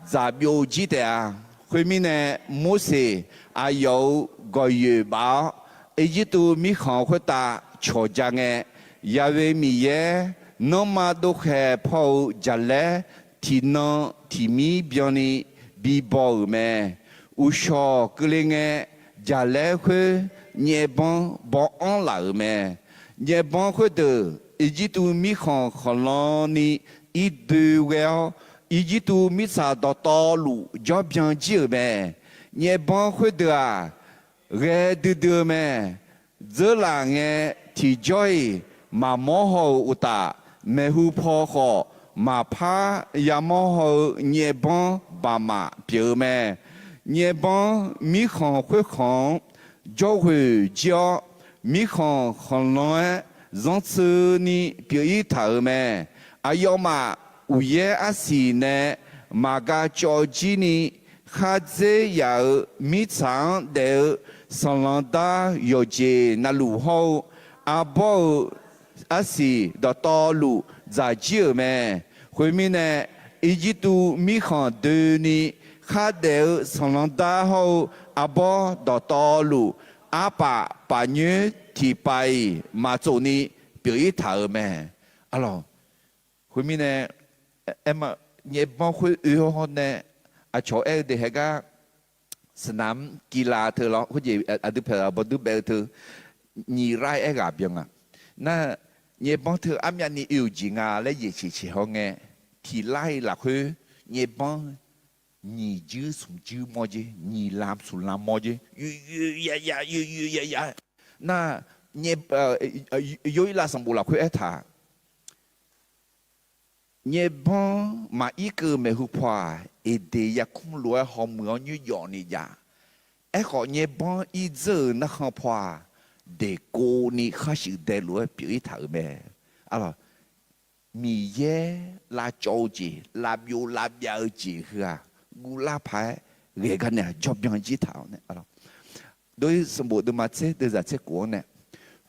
dzaq byov jir taef-a. Khoermirnae, Morseq aqyawf-euq gawqyoeq baf-awr, Irjirtuv mirkhanq khoertav cawqja ngae, Ya'we Miqyaer nanrma dovkhaeq paw-euq jaqlaer tiqnan tiqmir byanni bibaw-euq mae. Uqshawq keuvle ngae, jaqlaer khoer nyaefbanr baw-anr laf-euq mae. Nyaefbanr khoerdeuq Irjirtuv mirkhanq khanqlan ni irdoe ghae-awr, Irjirtuv mirtsaq dawqtawvluf jawr byan jir-euq mae. Nyaefbanr khoerdeuq-aq, ghae duidui-eu mae. Dzeurlaf ngae, tiqjawr-iq maqmawr haw-euq uqtaf, maeqhu paw khawf maqpar yamawr haw-eu nyaefbanr baqmaf pyeuf-eu mae. Nyaefbanr mirkhanq khoerkhanq-anr jawrghoeq jir-awr, mirkhanq khanqlan-aer zanrtseuni pyeuf-ir taq-euq mae. Aqyawfmaf uqyaer arsiq nae maqga cawv jir ni, khardzer yaf-euq mirtsaq-anr daef-eu sanqlanq dar yawqjeq navluf hawr-eu, arbawr-euq arsiq dawqtawvluf dzaq jir-euq mae. Khoermirnae, Irjirtuv mirkhanq doeni khardaef-eu sanqlanq dar hawr-eu arbawr dawqtawvluf, arpaf paf nyoer tiqpaf-iq maqtsofni pyeuf-ir taq-euq mae. Arlawq, khoermirnae, aer, nyaefbanr khoer oe-awr nae, aqcawq aer-eu deuq haegar, saqnaq-anr kilav teu lawr, khoerjeq aqdui pyaeq bawdur baef-eu teu, nyiq lar-aer aerghaq byan nga. Nar, nyaefbanr teu armyavni oe-euq jeq nga laer yaeq ceqceq haw ngae, tiq lar-iq lafkhoer nyaefbanr nyiq juir smq juir mawr jer, nyiq lam smq lam mawr jer, yoeq yoeq yaf yaf, yoeq yoeq yaf yaf. Nar, nyaef, Yorhirlav sanqbof lafkhoer aertaq, nyaefbanr maqir keuv maeqhu paw-aq, Eqdeq yarkmr lof-aer hawmuiq-awr nymrjawf ni jav. Aerkhawf, nyaefbanr irdzeur-euq narkhan paw-aq, deqkov ni khar shuif dae lof-aer pyeuf-ir taq-euq mae. Arlawq, Miqyaer lavcawv-eu jeq, lavbyov lavbyav-eu jeq heu-aq, guvlar paq-aer ghae gar nae-aq jawr byan jir taq-awr nae, arlawq, Dov-ir sanqbof deuvma tser deuvzaq tser kof-anr nae,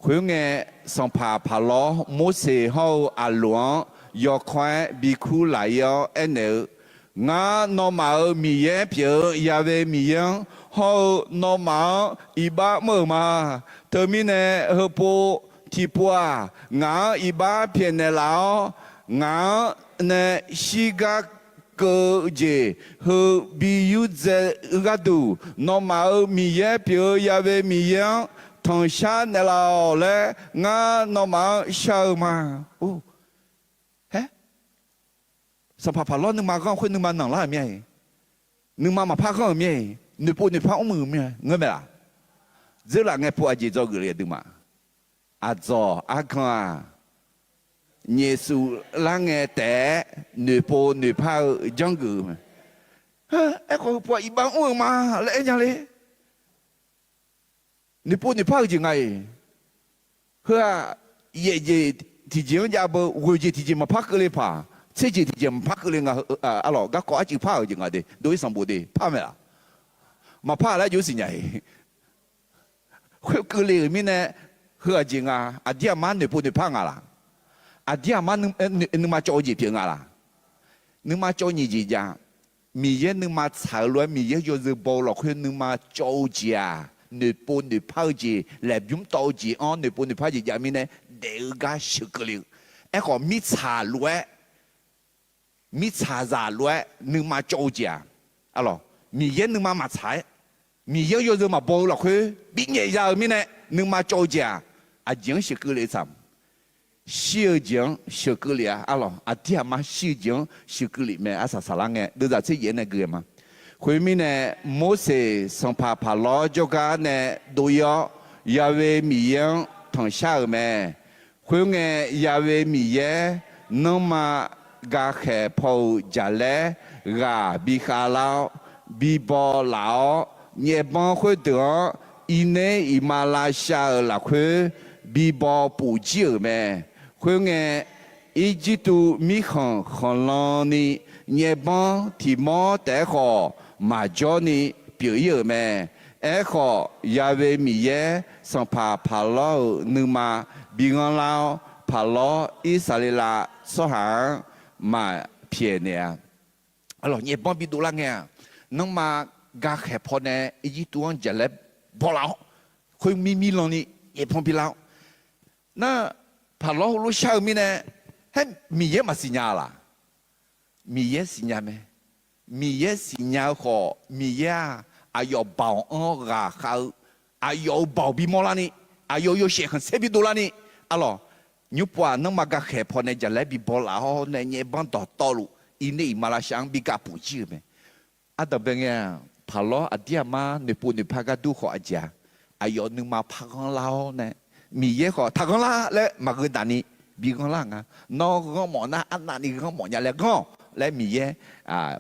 khoerngae, sanqpaq Paqlawr Morseq hawr-eu Aqloq-anr yawkawr-aer bikur laf-ir-awr aernaeq-eu, Ngar nawmaf-euq Miqyaer pyeuf-eu Yahweh Miqyaer-anr hawr-eu nawmaf-anr iqbax mr-euq ma. Teumirnae, heupov tiqpov-aq, ngaq-anr iqbax pyaeqnaeq laf-awr, ngaq-anr nae shirgar keuv-eu jeq heu bi yurdzae-eu gharduq, nawmaf-euq Miqyaer pyeuf-eu Yahweh Miqyaer-anr tanqshar naeqlaf-awq laer ngar nawmaf-anr shar-eu ma. Or, haer, sanqpaq Paqlawr nuima ghanr khoer nuima nanqlar-euq mir-a. Nuima maqpar ghanr-euq mir-a. Noeqpov noeqpar mr-euq mir-a ngeur mae laq? Dzeurlaf ngae pov aqjeq dzawgeuf le aqduimaf. Aqdzawq argan-aq, nyaefsuf lar ngae taef-aer noeqpov noeqpar-eu janrgeuf-eu mae. Aerkhawf heupov-aq iqbax mr-eu ma laer aer nya le. Noeqpov noeqpar-eu jeq nga-iq. Heu-aq, yaef jeq tiqjeq-anr jav beu, ghoeq jeq tiqjeq maqpar keuvle paq, tser jeq tiqjeq maqpar keuvle nga. Arlawq, garkawv arcuiv par-euq jeq nga de, dov-ir sanqbof de par mae laq? Maqpar laer jov siqnya-iq. Khoerkeuvle-euq mirnae, heu aqjeq nga, aqdir aqmar noeqpov noeqpar nga laq? Aqdir aqmar nuima cawv-eu jeq pyeuf nga laq? Nuima cawv nyiq jeq jav. Miqyaer nuima tsaq-eu lof-aer Miqyaer yawzeu baw-eu lafkhoer nuima cawv-eu jeq-aq, noeqpov noeqpar-eu jeq, laeqbymr tawv-eu jeq-anr noeqpov noeqpar jeq jav mirnae, daef-eu gar sheuqkeuvle-eu. Aerkhawf mirtsaq lof-aer, mirtsaqzaq lof-aer nuima cawv-eu jeq-aq, arlawq, Miqyaer nuima maqtsaq-aer, Miqyaer yawzeu maqbaw-eu lafkhoer binyaef ya-eu mirnae, nuima cawv-eu jeq-aq, aqjeq-anr sheuqkeuvle-eu tsaq. Shir-eu jeq-anr sheuqkeuv lef-a. Arlawq, aqdir aqmar shir-eu jeq-anr sheuqkeuv lef mae. Arsaq saqlar ngae deuvzaq tser yaef-aer nae gui-eu ma. Khoermirnae, Morseq sanqpaq Paqlawr jawrgar nae dov-ir-awr, Yahweh Miqyaer-anr tanqshar-euq mae. Khoerngae, Yahweh Miqyaer nanrma gakhaeq paw-euq jaqlaer ghaq bi khavlar-awr, bi baw laf-awr, nyaefbanr khoerdeuq-anr irner iqmalavshav-euq lafkhoer bi baw puf jir-euq mae. Khoerngae, Irjirtuv mirkhanq khanqlan ni nyaefbanr tiq mawr taef-aer khawf maqjawr ni pyeuf-ir-euq mae. Aerkhawf, Yahweh Miqyaer sanqpaq Paqlawr-euq nuima bi ghanrlar-awr, Paqlawr Irsaqleqlav tsawrhaq-anr maqpyaeq naeq-a. Arlawq, nyaefbanr bi dovlar ngae-aq, nanrma gakhaeq pawnae Irjirtuv-anr jaqlaer baw laf-awr, khoer mirmir lan ni nyaefbanr bi lar-awr, nar, Paqlawr heulof shar-eu mirnae, haer Miqyaer maqsiqnya laq? Miqyaer siqnya mae. Miqyaer siqnya-eu khawf, Miqyaer-aq, aqyawf baoq-anr ghaqkhav-eu aqyawf-euq baoq bimawr larni, aqyawf-euq yawshaef khanqsaer bidov larni, arlawq, nymrpov-aq nanrma gakhaeq pawnae jaqlaer bibaw laf-awr nae nyaev banr dawqtawvluf, iqner iqmalavshav-anr bigaq puf jir-euq mae. Ardanqbae ngae-aq, paqlawr aqdir aqmar noeqpov noeqpar gar dur khawf aqjeq-aq, aqyawf nuima parghanr lar-awr nae, Miqyaer khawf taqghanr lar laer maqgheudaq ni bighanr lar nga. Nawr ghanr mawf nar arnavni ghanr mawf nya laer ghanr-awq laer Miqyaer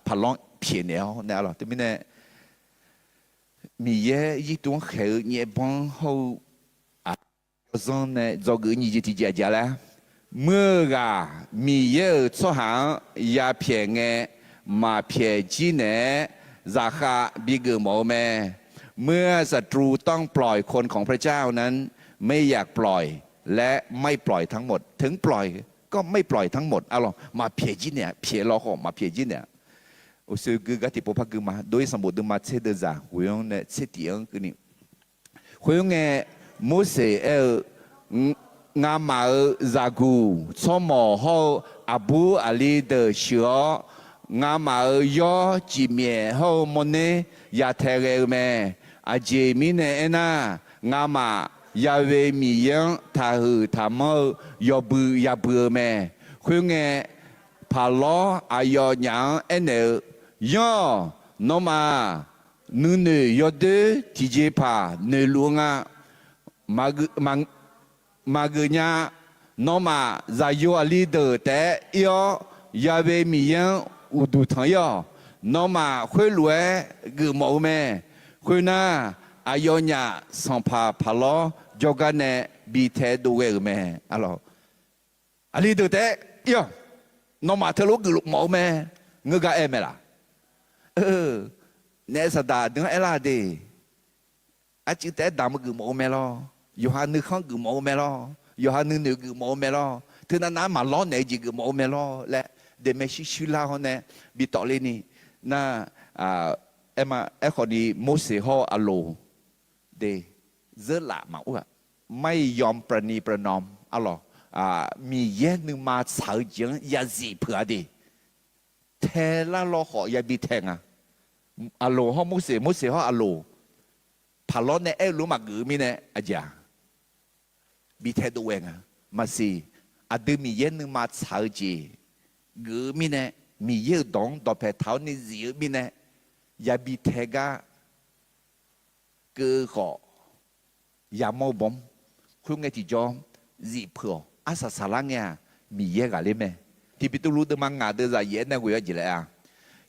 paqlawr pyaeqnaeq-awr nae, arlawq, teumirnae Miqyaer yirtuv-anr khaeq-eu nyaev banr hawr-eu yawzanr nae dzawgeuf nyiq jeq tiqjeq aqjeq laer, muir-eu ghaq Miqyaer-euq tsawrhaq-anr yapyaeq ngae maqpyaeq jir naeq-aer zaqkhav bigeuf mawf-eu mae. เมื่อศัตรูต้องปล่อยคนของพระเจ้านั้น ไม่อยากปล่อย และไม่ปล่อยทั้งหมด ถึงปล่อยก็ไม่ปล่อยทั้งหมด arlawq, maqpyaeq jir naeq-a, pyaeq law khawf maqpyaeq jir naeq-a. Uqshoe gui gar tiqpov par gui ma. Dov-ir sanqbof deuvma tser deuvzaq ghoe-anr nae tser tif-anr keuvni Khoerngae, Morseq aer-eu, Ngamaf-euq zaqguq tsawrmawq hawr-eu aqbur aqli deuq sheuq-awr, ngamaf-euq yawr cifmyaef hawr-eu mawrner yatae ghae-eu mae. Aqjeq mirnae aernar, ngamaf Ya'we Miqyaer-anr taqhuiq taqmanr-eu yawbui yabui-eu mae. Khoerngae, paqlawr aqyawfnyaf-anr aernaeq-eu, Yanr-awq. Nawmaf-aq, nuinoeq yawdoer tiqjeqpaq noeqluf-eu nga. Maqgeuf nya. Nawmaf zaqyo aqli deuq taef-aer ir-awr, Ya'we Miqyaer-anr uqduq tanq-ir-awq. Nawmaf khoerlof-aer geufmawf-eu mae. Khoernar, aqyawfnyaf sanqpaq paqlawr jawrgar nae bi taedov ghae-euq mae. Aqli deuq taef-aer ir-awq. Nawmaf teulof geufmawf-eu mae. Ngeur gar aer mae laq? Naef saqdaq deuq-anr aerlar de. Arcuiv taef-aer damq-eu geufmawf-eu mae lawr. Yawqha nuikhanr geufmawf-eu mae lawr. Yawqha nuinoeq geufmawf-eu mae lawr. Teunav nav-anr maqlawr naeq-eu jeq geufmawf-eu mae lawr laer, daeqmae shuir shuir lar-awr nae bi tawf le ni, nar, aer ma, aerkhawf ni Morseq hawr-eu Aqloq de, zeurlaf maqur-aq, ไม่ยอมประนีประนอม arlawq, Miqyaer nuima tsaq-eu jeq-anr yazif peuq-a de. Tae lar lawr khawf yabi tae nga. Aqloq hawr Morseq, Morseq hawr Aqloq, paqlawr nae aer-eu lof-anr maqgeuf-eu mirnae aqjeq-aq, bi taedov ghae nga. Maqsiq, aqdui Miqyaer nuima tsaq-eu jeq geuf-eu mirnae, Miqyaer-euq dawq-anr dawqpae taq-awr ni zif-eu mirnae, yabi tae gar keuv-eu khawf, yamawr-eu bawr-anr, khoerngae tiqjawr zif peuq-awq. Arsaq saqlar ngae-aq, Miqyaer ghaqler mae. Tiqbeqtuvluv deuvma ngaq deuvzaq yaef-aer nae ghoe-awr jeq laer-a,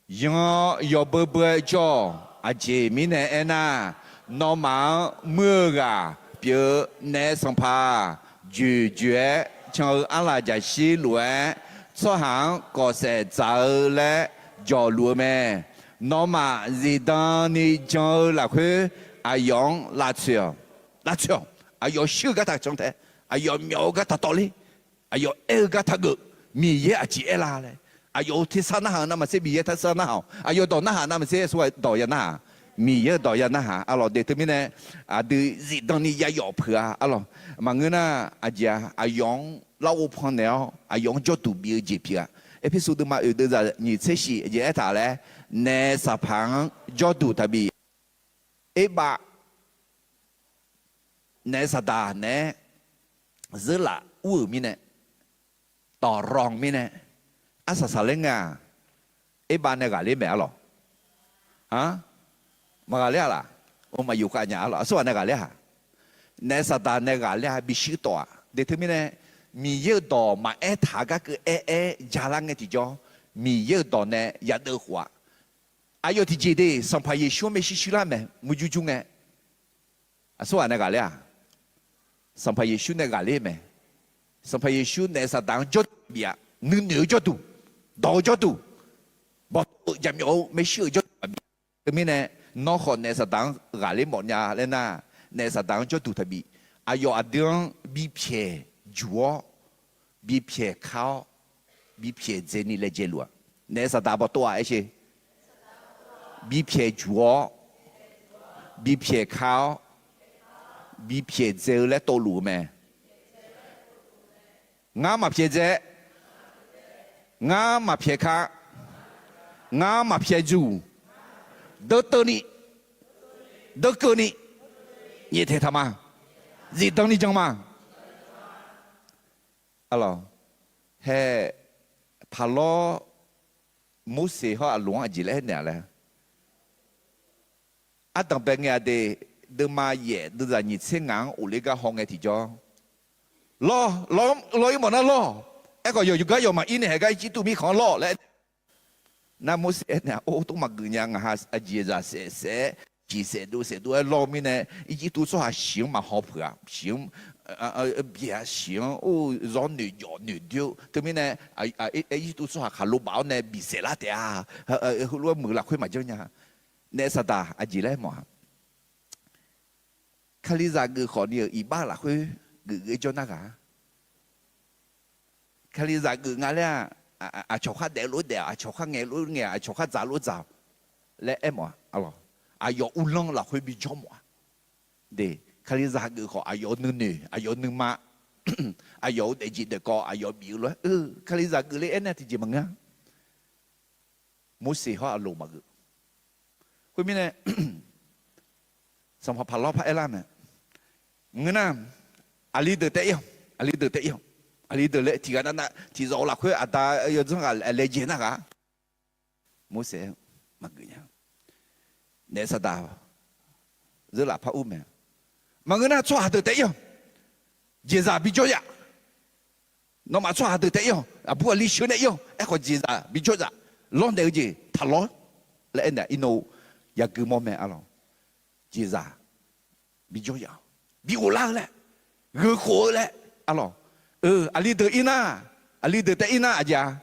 Yanr-awr yawbeu beu-aer jawr-awq. Aqjeq mirnae aernar, nawmaf-anr muir-eu ghaq pyeuf-eu naef sanqpaq-aq, joeqjoeq-aer can-eu arlaqjaqshir lof-aer, tsawrhaq-anr kawfsaef dzaq-eu laer jawqluf-eu mae. Nawmaf zifdan ni jan-eu lafkhoer, aqyawf-anr lavtsoeq-awq. Lavtsoeq-awq. Aqyawf shuir-eu gar taq can tae, aqyawf myawf-eu gar taq tawv ler, aqyawf aer-eu gar taq geuf. Miqyaer aqjeq aer la laer, aqyawf-euq tersar narhaq-eu navmaqtser Miqyaer tersar narhaq-awq. Aqyawf dawq narhaq navmaqtser aqsur dawq ya narhaq, Miqyaer-euq dawq ya narhaq. Arlawq de teumirnae, aqdui zifdan ni ya yawf peuq-a. Arlawq, maqngeur nar, aqjeq-aq, aqyawf-anr larghov pannaeq-awr aqyawf-anr jawrduq bif-eu jeq pyeuf-a. Erpersu deuvma oeq deuvzaq nyiq tser shif aqjeq aertaq laer, naef saqpaq-anr jawrduq taqbif. Erbav naef saqdaq naeq-aer zeurlaf ur-euq mirnae, dawqranq mirnae, arsaq saqler ngae-aq, erbav nae ghaqler mae arlawq. Maqghaqler-a laq? Or, maqyuf khav nya arlawq. Aqsurghaq nae ghaqler-a? Naef saqdaq nae ghaqler-a, bishuir tawf-aq. De teumirnae, Miqyaer-euq dawq maqaer taq-eu gar keuv aer aer ja lar ngae tiqjawr, Miqyaer-euq dawq nae yadeuv khof-a. Aqyawf tiqjeq de, Sanqpaq Yeqsur-anr maershuir shuir lar mae, murjur jur ngae. Aqsurghaq nae ghaqler-a? Sanqpaq Yeqsur nae ghaqler mae. Sanqpaq Yeqsur naef saqdaq-anr jawrduq bif-a. Nuinoeq-eu jawrduq, dawq-eu jawrduq, bawqtawv-eu jaqmyawf-eu maershuir-euq jawrduq maqbif. Teumirnae, nawr khawf naef saqdaq-anr ghaqler mawf nya laer nar, naef saqdaq-anr jawrduq taqbif. Aqyawf aqdui-anr bipyaeq juq-awr, bipyaeq ka-awr, bipyaeq dzaeni laejae luf-a. Naef saqdaq bawqtov-aq aer sher. Bipyaeq juq-awr, bipyaeq ka-awr, bipyaeq dzae-eu laer tov luf-eu mae. Ngar maqpyaeq dzae, ngar maqpyaeq ka, ngar maqpyaeq juq, deur teuvni, deur keuvni, nyaeftaeq taq ma. Zifdan ni jan ma. Arlawq, hae, paqlawr Morseq hawr Aqloq-anr aqjeq laer aernaeq-a laer. Ardanq bae ngae-a de, deuvma yaef deuvzaq nyiq tser ngaq-anr of ler gar haw ngae tiqjawr, lawr, lawr, lawr-ir mawf nar lawr. Aerkhawf yawqgar yawqmaf ir nae haeq gar Irjirtuv mirkhanq-anr lawr laer aer Nar Morseq aernaeq-a, or, tov maqgeuf nya, ngaq ha aqjeq zaq saef saef-aer, ciq saef dov saef dov-aer lawr mirnae, Irjirtuv tsawrhaq shiq-anr maqhaw peuq-aq, shiq-anr byaeq-a, shiq-anr or zawr noeq jawf noeq doer-eu teumirnae, Irjirtuv tsawrhaq khaqlo baf-awr nae bisaef lar taef-a. Heulof-aer muiq lafkhoer maqjanr nya. Naef Saqdaq aqjeq laer mawf-aq, Kalizaq geuf khawf ni-euq iqbax lafkhoer geuf geuf-aer jawr nar ghaq Kalizaq geuf nga laer-aq, aqcawq khar daef lof daef-awq, aqcawq khar ngaeq lof ngaeq-awq, aqcawq khar dzaq lof dzaq-awq laer aermawf-a. Aqlawq, aqyawf uvlanr lafkhoer bijawr mawf-a. De, Kalizaq geuf khawf aqyawf-euq nuinoeq, aqyawf-euq nuima, aqyawf-euq daefjeq daefkawv, aqyawf bif-eu lof-aer, Kalizaq geuf le aernar tiqjeq maqngeur-a. Morseq hawr Aqloq maqgeuf. Khoermirnae, sanqpaq paqlawr par aerlar mae, ngeur nar, aqli deuq taef-ir-awq, aqli deuq taef-ir-awq, aqli deuq laer tiqghaq navnav tiqzawq-eu lafkhoer aqda yawdzanr ghaq laejae nar ghaq Morseq aer, maqgeuf nya. Naef Saqdaq zeur laf par ur mae, maqngeur nar tsawrhaq deuq taef-ir-awq, jeqzaq bijawr yaf. Nawmaf tsawrhaq deuq taef-ir-awq, aqbur aqli sheuq nae ir-awq. Aerkhawf jeqzaq bijawr zaf, lawrnaeq-eu jeq taqlawr laer aernaeq-a. Irnov yagui mawr mae arlawq. Jeqzaq bijawr yaf-awq, bi ghoflar-eu laer, gheukhof-eu laer arlawq. Aqli deuq ir nar, aqli deuq taef-ir nar aqjeq-a,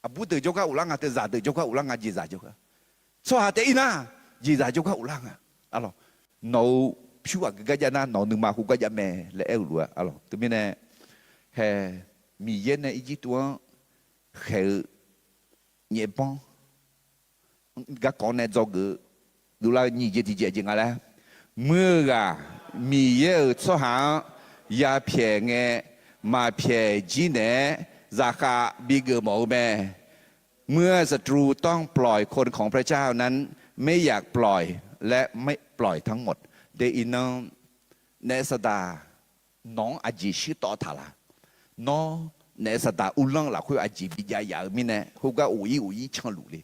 aqbur deuq jawrgar ghoflar nga, teuzaq deuq jawrgar ghoflar nga, jeqzaq jawrgar. Tsawrhaq taef-ir nar, jeqzaq jawrgar ghoflar nga. Arlawq, nawq-euq pyur aqgeu gar jav nar nawq-euq nuima khoergar jav mae laer aer-eu lof-aer arlawq. Teumirnae, hae, Miqyaer nae Irjirtuv-anr khaeq-eu nyaefbanr garkawv nae dzawgeuf-eu dovlar-eu nyiq jeq tiqjeq jeq nga laer, muir-eu ghaq Miqyaer-euq tsawrhaq-anr yapyaeq ngae maqpyaeq jir naeq-aer zaqkhav bigeuf mawf-eu mae. เมื่อศัตรูต้องปล่อยคนของพระเจ้านั้น ไม่อยากปล่อย และไม่ปล่อยทั้งหมด Deuq-ir nar, Naef Saqdaq nawq-anr aqjeq shuir tawv taq laq? Nawr, Naef Saqdaq uvlanr lafkhoer aqjeq bijav yaf-eu mirnae, khoergar of-ir of-ir canluf le.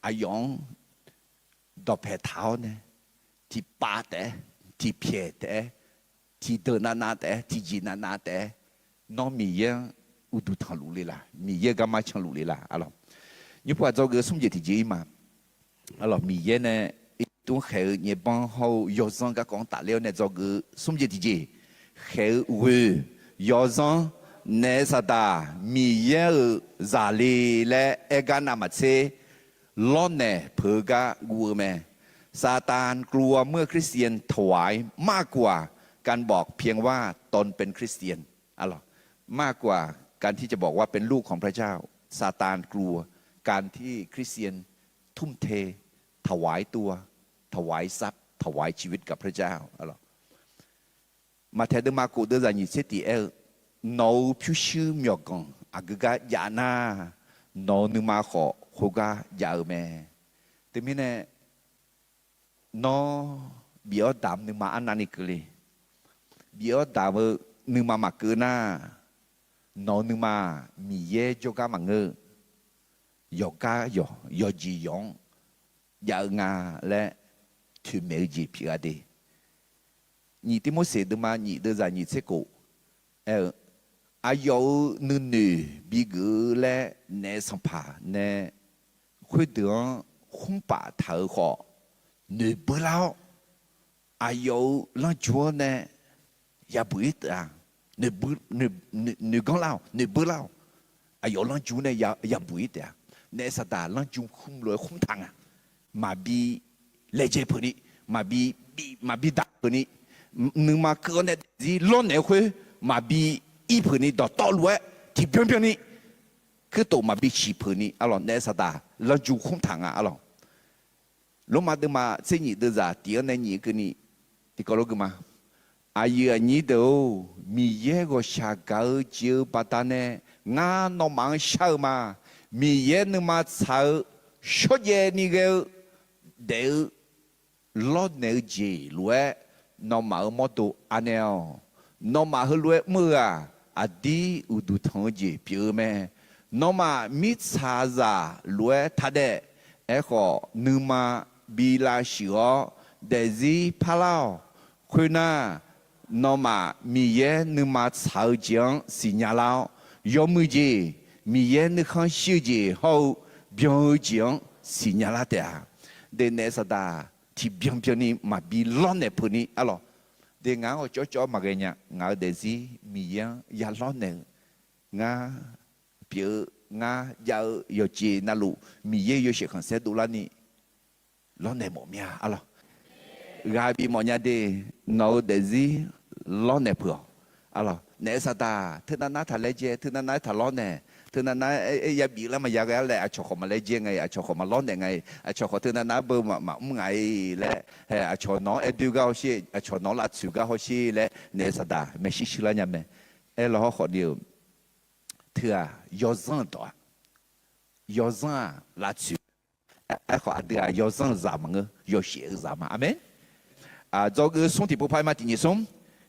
Aqyawf-anr dawqpae taq-awr nae, tiqpav taef-aer, tiqpyaeq taef-aer, tiqdeuq navnav taef-aer, tiqjeq navnav taef-aer, nawr Miqyaer-anr uqduq tanqluf le laq? Miqyaer garma canluf le laq? Arlawq, nymrpov ghaq dzawgeuf smr jeq tiqjeq-ir ma. Arlawq, Miqyaer nae Irjirtuv-anr khaeq-eu nyaefbanr hawr-eu yawzanr garkawv-anr tafler-awr nae dzawgeuf-eu smr jeq tiqjeq, khaeq-eu ghoe-eu yawzanr, Naef Saqdaq Miqyaer-euq zaqle laer aer gar navmaqtser lawrnaeq peuq-eu gar guv-eu mae. ซาตานกลัวเมื่อคริสเตียนถวายมากกว่าการบอกเพียงว่าตนเป็นคริสเตียน Arlawq, มากกว่าการที่จะบอกว่าเป็นลูกของพระเจ้า ซาตานกลัวการที่คริสเตียนทุ่มเท ถวายตัว ถวายทรัพย์ ถวายชีวิตกับพระเจ้า Arlawq, Maqtaeq deuvma kof deuvzaq nyiq tser tiq aer-eu, nawq-euq pyurshuir myawqganq aqgeu gar jav nar, nawq-euq nuima khawf khoergar jav-eu mae. Teumirnae, nawr bif-awr damq nuima arnavni keuvle. Bif-awr damq-eu nuima maqkeuv nar, nawq-euq nuima-aq Miqyaer jawrgar maqngeur-eu, yawqgar yawq yawqjeq yawq-anr jav-eu nga laer toeqmaeq-eu jeq pyeuf-a de. Nyiq Tirmorseq deuvma nyiq deuvzaq nyiq tser kof aer-eu, aqyawf-euq nuinoeq bigeuf-eu laer naef sanqpaq nae khoerdeuq-anr khmr paf taq-euq khawf, noeqbeur lar-awr, aqyawf-euq lanrju-anr nae yabuq-ir taef-a. Noeq, noeqganr lar-awq, noeqbeur lar-awq. Aqyawf-euq lanrju nae yabuq-ir taef-a. Naef Saqdaq lanrju khmr lof-aer khmr taq nga. Maqbi laejae peuq ni, maqbi, maqbi daq peuq ni, nuima keuv-awr nae daefzir lawrnaeq-eu khoer maqbi ir peuq ni, dawqtawvluf-aer tiqbyan byan ni, kuirtof maqbi ciq peuq ni, arlawq, naef Saqdaq lanrju khmr taq nga, arlawq. Lormav deuvma tser nyif deuvzaq tiq-anr nae nyif-eu keuvni tiqkawv lof gui ma. Aqyuif aqnyir deuq-or, Miqyaer ghawqshaq gaq-eu jeq-eu baqdanae ngar nawmaf-anr shar-eu ma. Miqyaer nuima tsaq-eu shawrjaev ni ghae-eu daef-eu lawrnaeq-eu jeq lof-aer nawmaf-euq mawrdo anaeq-awq. Nawmaf heulof-aer mr-eu-aq, aqdir uqduq tanq-eu jeq pyeuf-eu mae. Nawmaf mirtsaqzaq lof-aer taqdaef. Aerkhawf, nuima bi lavshuif-awr daefzir parlar-awq. Khoernar, nawmaf Miqyaer nuima tsaq-eu jeq-anr siqnya lar-awr, yawmuiq jeq, Miqyaer nuikhanr shir-eu jeq hawr-eu byan-eu jeq-anr siqnya lar taef-a. Daefnaeq saqdaq tiqbyan byanni maqbi lawrnaeq peuq ni arlawq. Daef ngaq-anr awqcawv cawv maqghae nya. Ngaq-euq daefzir Miqyaer-anr ya lawrnaeq-eu, ngar pyeuf-eu, ngar jav-eu yawqjeq navluf Miqyaer yawshaef khanqsaer dovlarni lawrnaeq mawf mir-a arlawq. Ghaq bif mawf nya de, nawq-euq daefzir lawrnaeq peuq-awq arlawq. Naef saqdaq teunav nar taq laejae, teunav nar-aer taq lawrnaeq, teunav nar-aer ya bif lar maqya ghae-ar laer, aqcawq khawf maqlaejae nga-iq, aqcawq khawf maqlawrnaeq nga-iq, aqcawq khawf teunav nar beu maqmr nga-iq laer, aqcawq nawq-anr aer doer gar hawsher, aqcawq nawq-anr lavtsoeq gar hawsher laer naef saqdaq maershuir shuir lar nya mae. Aerlawr hawrkhawf ni-eu, teu-aq yawzanr-eu dawq-a. Yawzanr-aq lavtsoeq. Aerkhawf aqdui-aq yawzanr-eu zaq maqngeur, yawshaef-eu zaq ma. Aqmeq. Dzawgeuf smr tiqpov par-aer ma tiqnyif smr.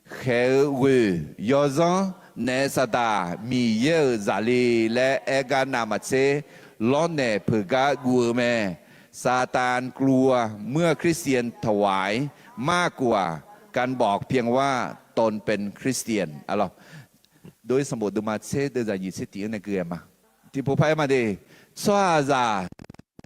Khaeq-eu ghoeq yawzanr naef saqdaq Miqyaer-euq zaqle laer aer gar navmaqtser lawrnaeq peuq gar guv-eu mae. ซาตานกลัวเมื่อคริสเตียนถวายมากกว่า การบอกเพียงว่าตนเป็นคริสเตียน arlawq. Dov-ir sanqbof deuvma tser deuvzaq nyiq tser tiq-anr nae gui-aer ma. Tiqpov par-aer ma de. Tsawrhaqzaq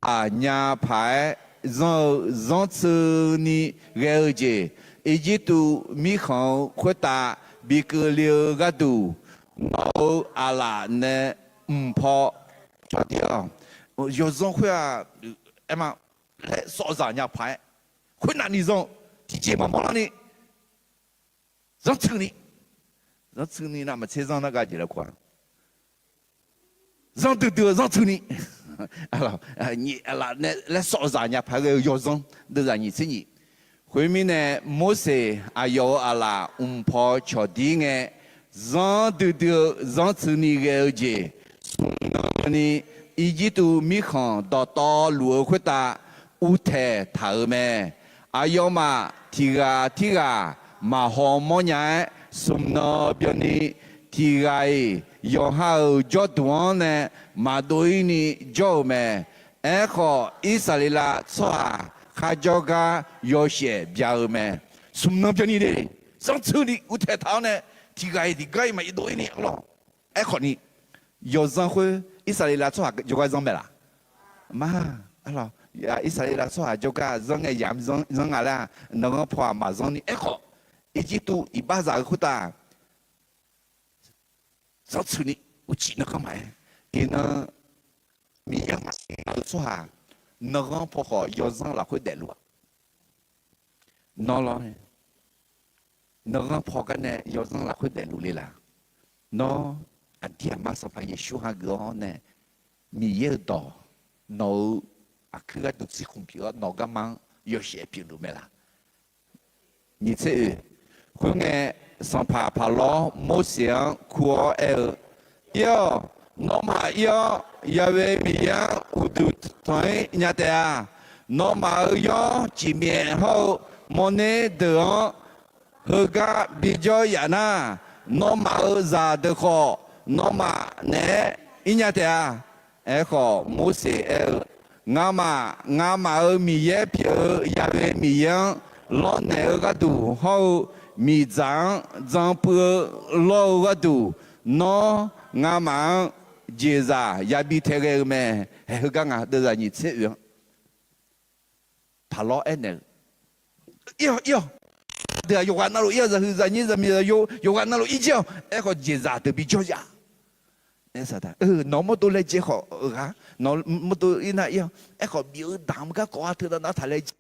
aqnya paq-aer zanr-eu zanrtsuini ghae-eu jeq, Irjirtuv mirkhanq-eu khoertav bi keuvle-eu gharduq, nawq-euq aqlaf nae mqpaw cawqdir-awq. Yawzanr khoer-aq, aer ma, laer sawfzaq nya paq-aer, khoernavni zanr-eu tiqjeq maqmawr larni, zanrtsuini, zanrtsuini navmaqtser zanr nar gaq jeq laer kur-a. Zanr duidui-eu zanrtsuini, aqlaf nae laer sawfzaq nya paq-aer ghae-eu yawzanr deuvzaq nyiq tser nyiq. Khoermirnae, Morseq aqyawf-euq aqlaf mqpaw cawqdir ngae, zanr duidui-eu zanrtsuini ghae-eu jeq, smq nan byanni Irjirtuv mirkhanq dawqtawvluf-eu khoertav uvtaeq taq-euq mae. Aqyawfmaf tiq ghaq tirghaq maqhaw mawrnya-aer, smq nan byanni tiq ghaq-iq yawqha-euq jawrduq-anr nae maqdov-ir ni jawr-euq mae. Aerkhawf, Irsaqleqlav tsawrhaq kharjawr gar yawshaef bya-eu mae. Smq nan byanni de, zanrtsuini uvtaeq taq-awr nae, tiq ghaq-iq tiq gar-iq maqdov-ir ni arlawq. Aerkhawf ni, yawzanr khoer Irsaqleqlav tsawrhaq jawrgar zanr mae laf? Ma, arlawq. Irsaqleqlav tsawrhaq jawrgar zanr ngae yamq zanr nga laer-aq, nanqghanr paw-aq maqzanr ni. Aerkhawf, Irjirtuv iqbaxzaq-eu khoertav zanrtsuini uqcif nanqkhanr maqaer. Iqnan Miqyaer-anr maqsiq nya-eu tsawrhaq, nanqghanr paw khawf yawzanr lafkhoer daefluf-a. Nawr lawr, nanqghanr paw gar nae yawzanr lafkhoer daefluf le laf? Nawr aqdir aqma Sanqpaq Yeqsur hageuf-awr nae, Miqyaer-euq dawq nawq-euq aqkuir gharduq tsirkhmq pyeuf-awr nawq garma-anr yawshaef pyeufluf mae laf? Nyiq tser oeq. Khoerngae, sanqpaq Paqlawr Morseq-anr kur-awr aer-eu, Ir-awq, nawmaf ir-awr Yahweh Miqyaer-anr uqduq tanq-ir nya taef-a. Nawmaf-euq yawr cifmyaef hawr-eu mawrner deuq-anr heugar bijawr yaf nar, nawmaf-euq zaqdeuq khawf nawmaf naeq-aer ir nya taef-a. Aerkhawf, Morseq aer-eu, Ngamaf, ngamaf-euq Miqyaer pyeuf-eu Yahweh Miqyaer-anr lawrnaeq-eu gharduq hawr-eu, miqdzaq-anr dzan puiv-eu lawr-eu gharduq, nawr ngamaf-anr jeqzaq yabi tae ghae-eu mae. Haeq heugar nga deuvzaq nyiq tser oeq-anr Paqlawr aernaeq-eu, Ir-awq, ir-awq. Deuq-aq yawqghaq navluf ir-awq, zaqhuiq zaqnyir zaqmiq zaqyo yawqghaq navluf ir jir-awq. Aerkhawf jeqzaq deuq bijawr yaf. Nawq-eu mawrdo laejae khawf-eu ghaq, nawq-eu mawrdo ir nar ir-awq. Aerkhawf bif-eu damq garkawv-a teunav nav taq laejae.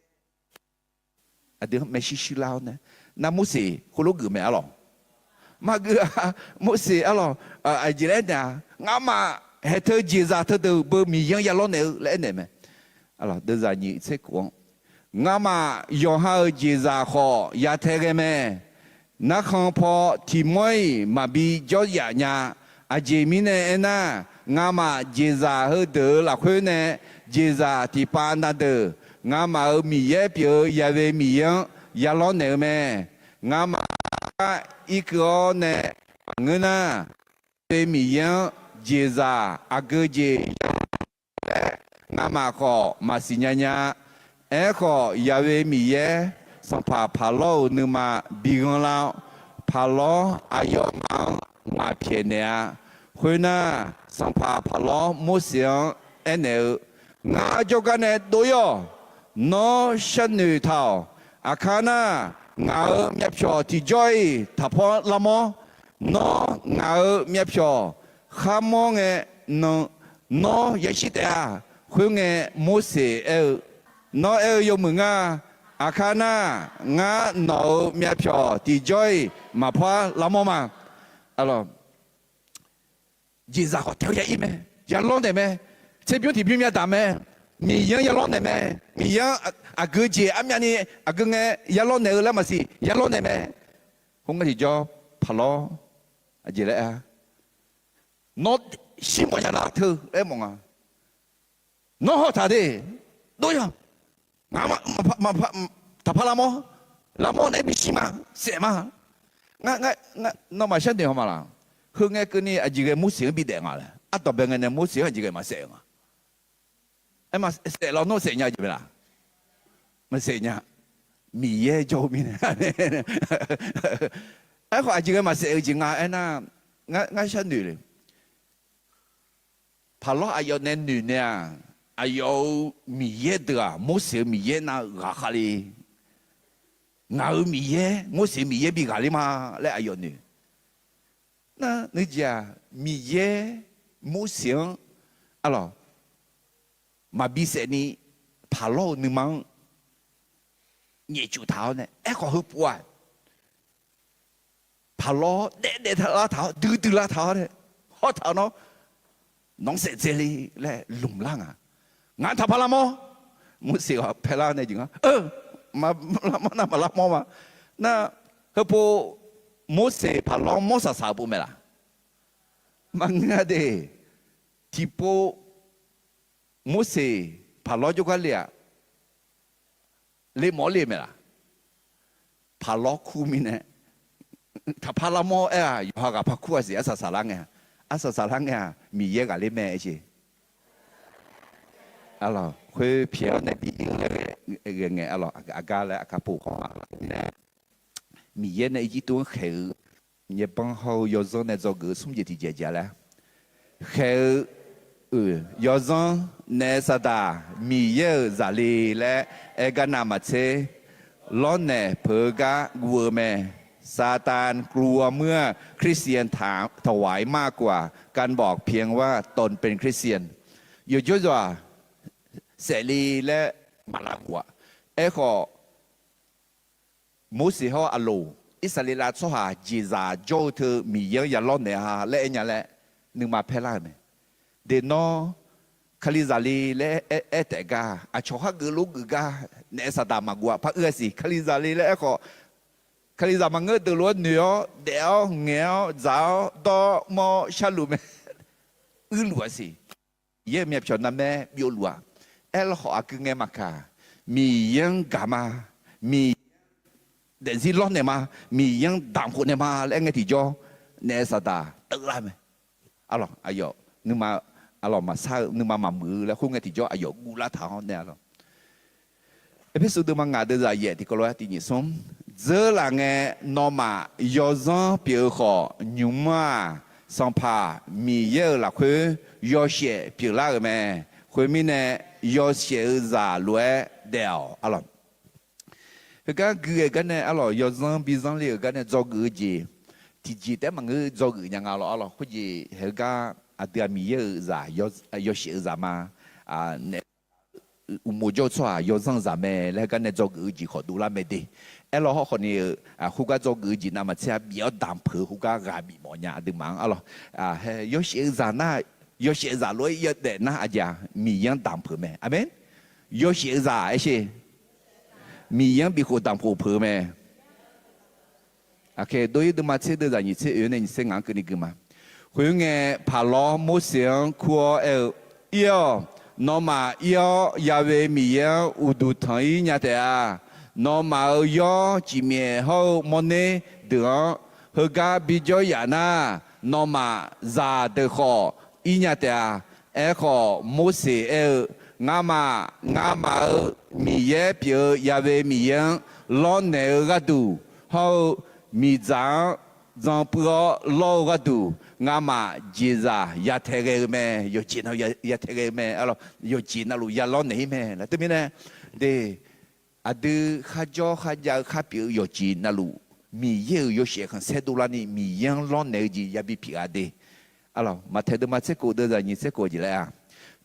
Aqdui-anr maershuir shuir lar-awr nae, nar Morseq khoerlof geuf mae arlawq? Maqgeuf-a. Morseq arlawq, aqjeq laer aernaeq-a, Ngamaf haeq teu jeqzaq teudeuq beu Miqyaer-anr ya lawrnaeq-eu laer aernaeq mae. Deuvzaq nyiq tser kof-anr, Ngamaf yawqha-euq jeqzaq khawf ya tae ghae mae. Narkhan paw tiq mawr-iq maqbi jawr yaf nya. Aqjeq mirnae aernar, ngamaf jeqzaq heudeuq-euq lafkhoer nae jeqzaq tiqpav na deuq, ngamaf-euq Miqyaer pyeuf-eu Yahweh Miqyaer-anr ya lawrnaeq-eu mae. Ngamaf gar irkeuv-awr nae maqngeur nar, Ya'we Miqyaer-anr jeqzaq aqgeu jeq ya laer ngamaf khawf maqsiq nya nya-a. Aerkhawf, Ya'we Miqyaer, sanqpaq Paqlawr-euq nuima bi ghanrlar-awr, Paqlawr aqyawfmaf-anr maq pyaeqnaeq-a. Khoernar, sanqpaq Paqlawr Morseq-anr aernaeq-eu, Ngar jawrgar nae dov-ir-awq. Nawr sharnoeq taq-awq. Aqkar nar, ngaq-euq myavpyawq tiqjawr-iq taqpawr lavmawr. Nawr ngaq-euq myavpyawq kharmawr ngae nan, nawr yashir taef-a. Khoerngae, Morseq aer-eu, Nawr aer-eu yawmuiq ngar. Aqkar nar, ngar nawq-euq myavpyawq tiqjawr-iq maqpar lavmawr ma. Jeqzaq khawf tae-awr ya ir mae. Ya lawrnaeq mae. Tserbymr tiqbymr myadaq mae. Miqyaer-anr ya lawrnaeq mae. Miqyaer-anr aqgeu jeq armyavni aqgeu ngae ya lawrnaeq-eu laer maqsiq, ya lawrnaeq mae. Khoerngae tiqjawr, Paqlawr aqjeq laer aer-a, Nawr shir mawf nya nar teu aermawf nga. Nawr haw taq de. Dov-ir-awq. Ngaq-anr taqpar lavmawr. Lavmawr nae bishir ma. Saef ma. Nawmaf sharnoeq haw ma laq. Heu ngae keuvni aqjeq ghae Morseq-anr bidaef nga laer. Ardanqbae ngae nae Morseq-anr aqjeq ghae maqsaef-eu nga. Aer ma, saef lawnmr saef nya jeq mae laq? Maqsaef nya. Miqyaer jawr-eu mirnae. Aerkhawf aqjeq ghae maqsaef-eu jeq nga aernar, ngar sharnoeq le. Paqlawr aqyawf nae noeq nae-aq, aqyawf-euq Miqyaer deuq-aq, Morseq-euq Miqyaer nav ghaqkhav le. Ngaq-euq Miqyaer, Morseq Miqyaer bi ghaqler ma laer aqyawf noeq. Nar nuijeq-aq, Miqyaer Morseq-anr arlawq maqbi saefni, Paqlawr-euq nuima-anr nyaefcuf taq-awr nae, aerkhawf heupov-aq, Paqlawr daef daef lar taq-awr, duidui lar taq-awr nae, hawr taq-awr nawr, nawq-anr saef dzae le laer lmq lar nga. Ngaq-anr taqpar lavmawr. Morseq-aq paerlar nae jeq nga, lavmawr nar maq lavmawr ma. Nar, heupov Morseq Paqlawr-anr mawrsaq saq-eu pov mae laq? Maqngeur-a de. Tiqpov Morseq Paqlawr jawrgar le-aq, le mawf-awr le mae laq? Paqlawr kur mirnae, taqpar lavmawr aer-aq, yawqha ghaq par kur-a siq, arsaq saqlar ngae-a. Arsaq saqlar ngae-aq, Miqyaer ghaqler mae aer jeq. Arlawq, khoer pyaeq-awr nae bi ir-eu ghae ngae, arlawq, aqgar laer aqkar pov khawf ma. Miqyaer nae Irjirtuv-anr khaeq-eu yaerbanr hawr-eu yawzanr nae dzawgeuf-eu smr jeq tiqjeq jeq laer, khaeq-eu yawzanr naef Saqdaq Miqyaer-euq zaq le laer aer gar navmaqtser, lawrnaeq peuq-eu gar guv-eu mae. ซาตานกลัวเมื่อคริสเตียนถวายมากกว่าการบอกเพียงว่าตนเป็นคริสเตียน Yawqjawr yawq-aq, saef le laer maq lavguq-a. Aerkhawf, Morseq hawr Aqloq, Irsaqleqlav tsawrhaq jeqzaq jawr-eu teu Miqyaer-anr ya lawrnaeq-a laer aernya laer nuima paerlar-euq mae. Deq nawr, Kalizaq le laer aer taef gar, aqcawq khar geuf lof geuf gar, naef Saqdaq maqguv-a, par uir-a siq. Kalizaq le laer aerkhawf, Kalizaq maqngeur deuq lof-aer noeq-awr, daef-awr, ngaeq-awr, dzaq-awr, dawr-awr, mr-awr, sharluf mae. Uirluf-a siq. Miqyaer-euq myavpyawq narmaer byovluf-a. Aerlawkhawf aqgeu ngae maqkaq, Miqyaer-anr gaq ma. Miqyaer daefzir lawrnaeq ma. Miqyaer-anr damqkhof naeq ma laer aer ngae tiqjawr, naef Saqdaq teuvlar mae. Arlawq, aqyawf nuima, arlawq, maqsar-eu, nuima maqmuiq-eu laer khoerngae tiqjawr aqyawf guvlar taq-awr nae, arlawq. Erpersu deuvma ngaq deuvzaq yaef tiqkawv lof-aer tiq nyiq smr, dzeurlaf ngae nawmaf yawzanr pyeuf-eu khawf, nymq-mr-aq, Sanqpaq Miqyaer-euq lafkhoer yawshaef pyeuflar-euq mae. Khoermirnae, yawshaef-eu zaq lof-aer daef-awq, arlawq. Heugar gui-eu gar nae, arlawq, yawzanr bizanr le-euq gar nae dzawgeuf-eu jeq, tiqjeq taef-aer maqngeur dzawgeuf nya nga, arlawq, arlawq. Khoerjeq heugar aqdui-aq Miqyaer-euq zaq, yawshaef-eu zaq ma. Naef uqmov jawr-eu tsawrhaq yawzanr-eu zaq mae laer heugar nae dzawgeuf-eu jeq khawf dovlar mae de. Aerlawkhawf khawfni-eu, khoergar dzawgeuf-eu jeq navmaqtser-a bif-awr damq peuq-eu khoergar ghaq bif mawf nya aqduimaf-anr, arlawq. Yawshaef-eu zaq nar, yawshaef-eu zaq lof-aer yawdaef nar aqjeq-aq, Miqyaer-anr damq peuq mae. Aqmeq. Yawshaef-eu zaq aersher, Miqyaer-anr bifkhof damqkhof peuq-eu mae. Aqkaq dov-ir deuvma tser deuvzaq nyiq tser oe-awr nae nyiq tser ngaq-anr keuvni gui ma. Khoerngae, Paqlawr Morseq-anr kur-awr aer-eu, Ir-awq. Nawmaf ir-awr, Ya'we Miqyaer-anr uqduq tanq-ir nya taef-a. Nawmaf-euq yawr cifmyaef hawr-eu mawrner deuq-anr heugar bijawr yaf nar, nawmaf zaqdeuq khawf ir nya taef-a. Aerkhawf, Morseq aer-eu, Ngamaf, ngamaf-euq Miqyaer pyeuf-eu Ya'we Miqyaer-anr lawrnaeq-eu gharduq hawr-eu miqdzaq-anr dzan puiv-awr lawr-eu gharduq, ngamaf jeqzaq ya tae ghae-eu mae. Yawqjeq na ya tae ghae-eu mae. Yawqjeq navluf ya lawrnaeq-ir mae laer teumirnae, de, aqdui kharjawr kharjav-eu kharpyeuf-eu yawqjeq navluf, Miqyaer-euq yawshaef khanqsaer dovlarni Miqyaer-anr lawrnaeq-eu jeq yabi pyeuf-a de. Maqtaeq deuvma tser kof deuvzaq nyiq tser kof jeq laer-a,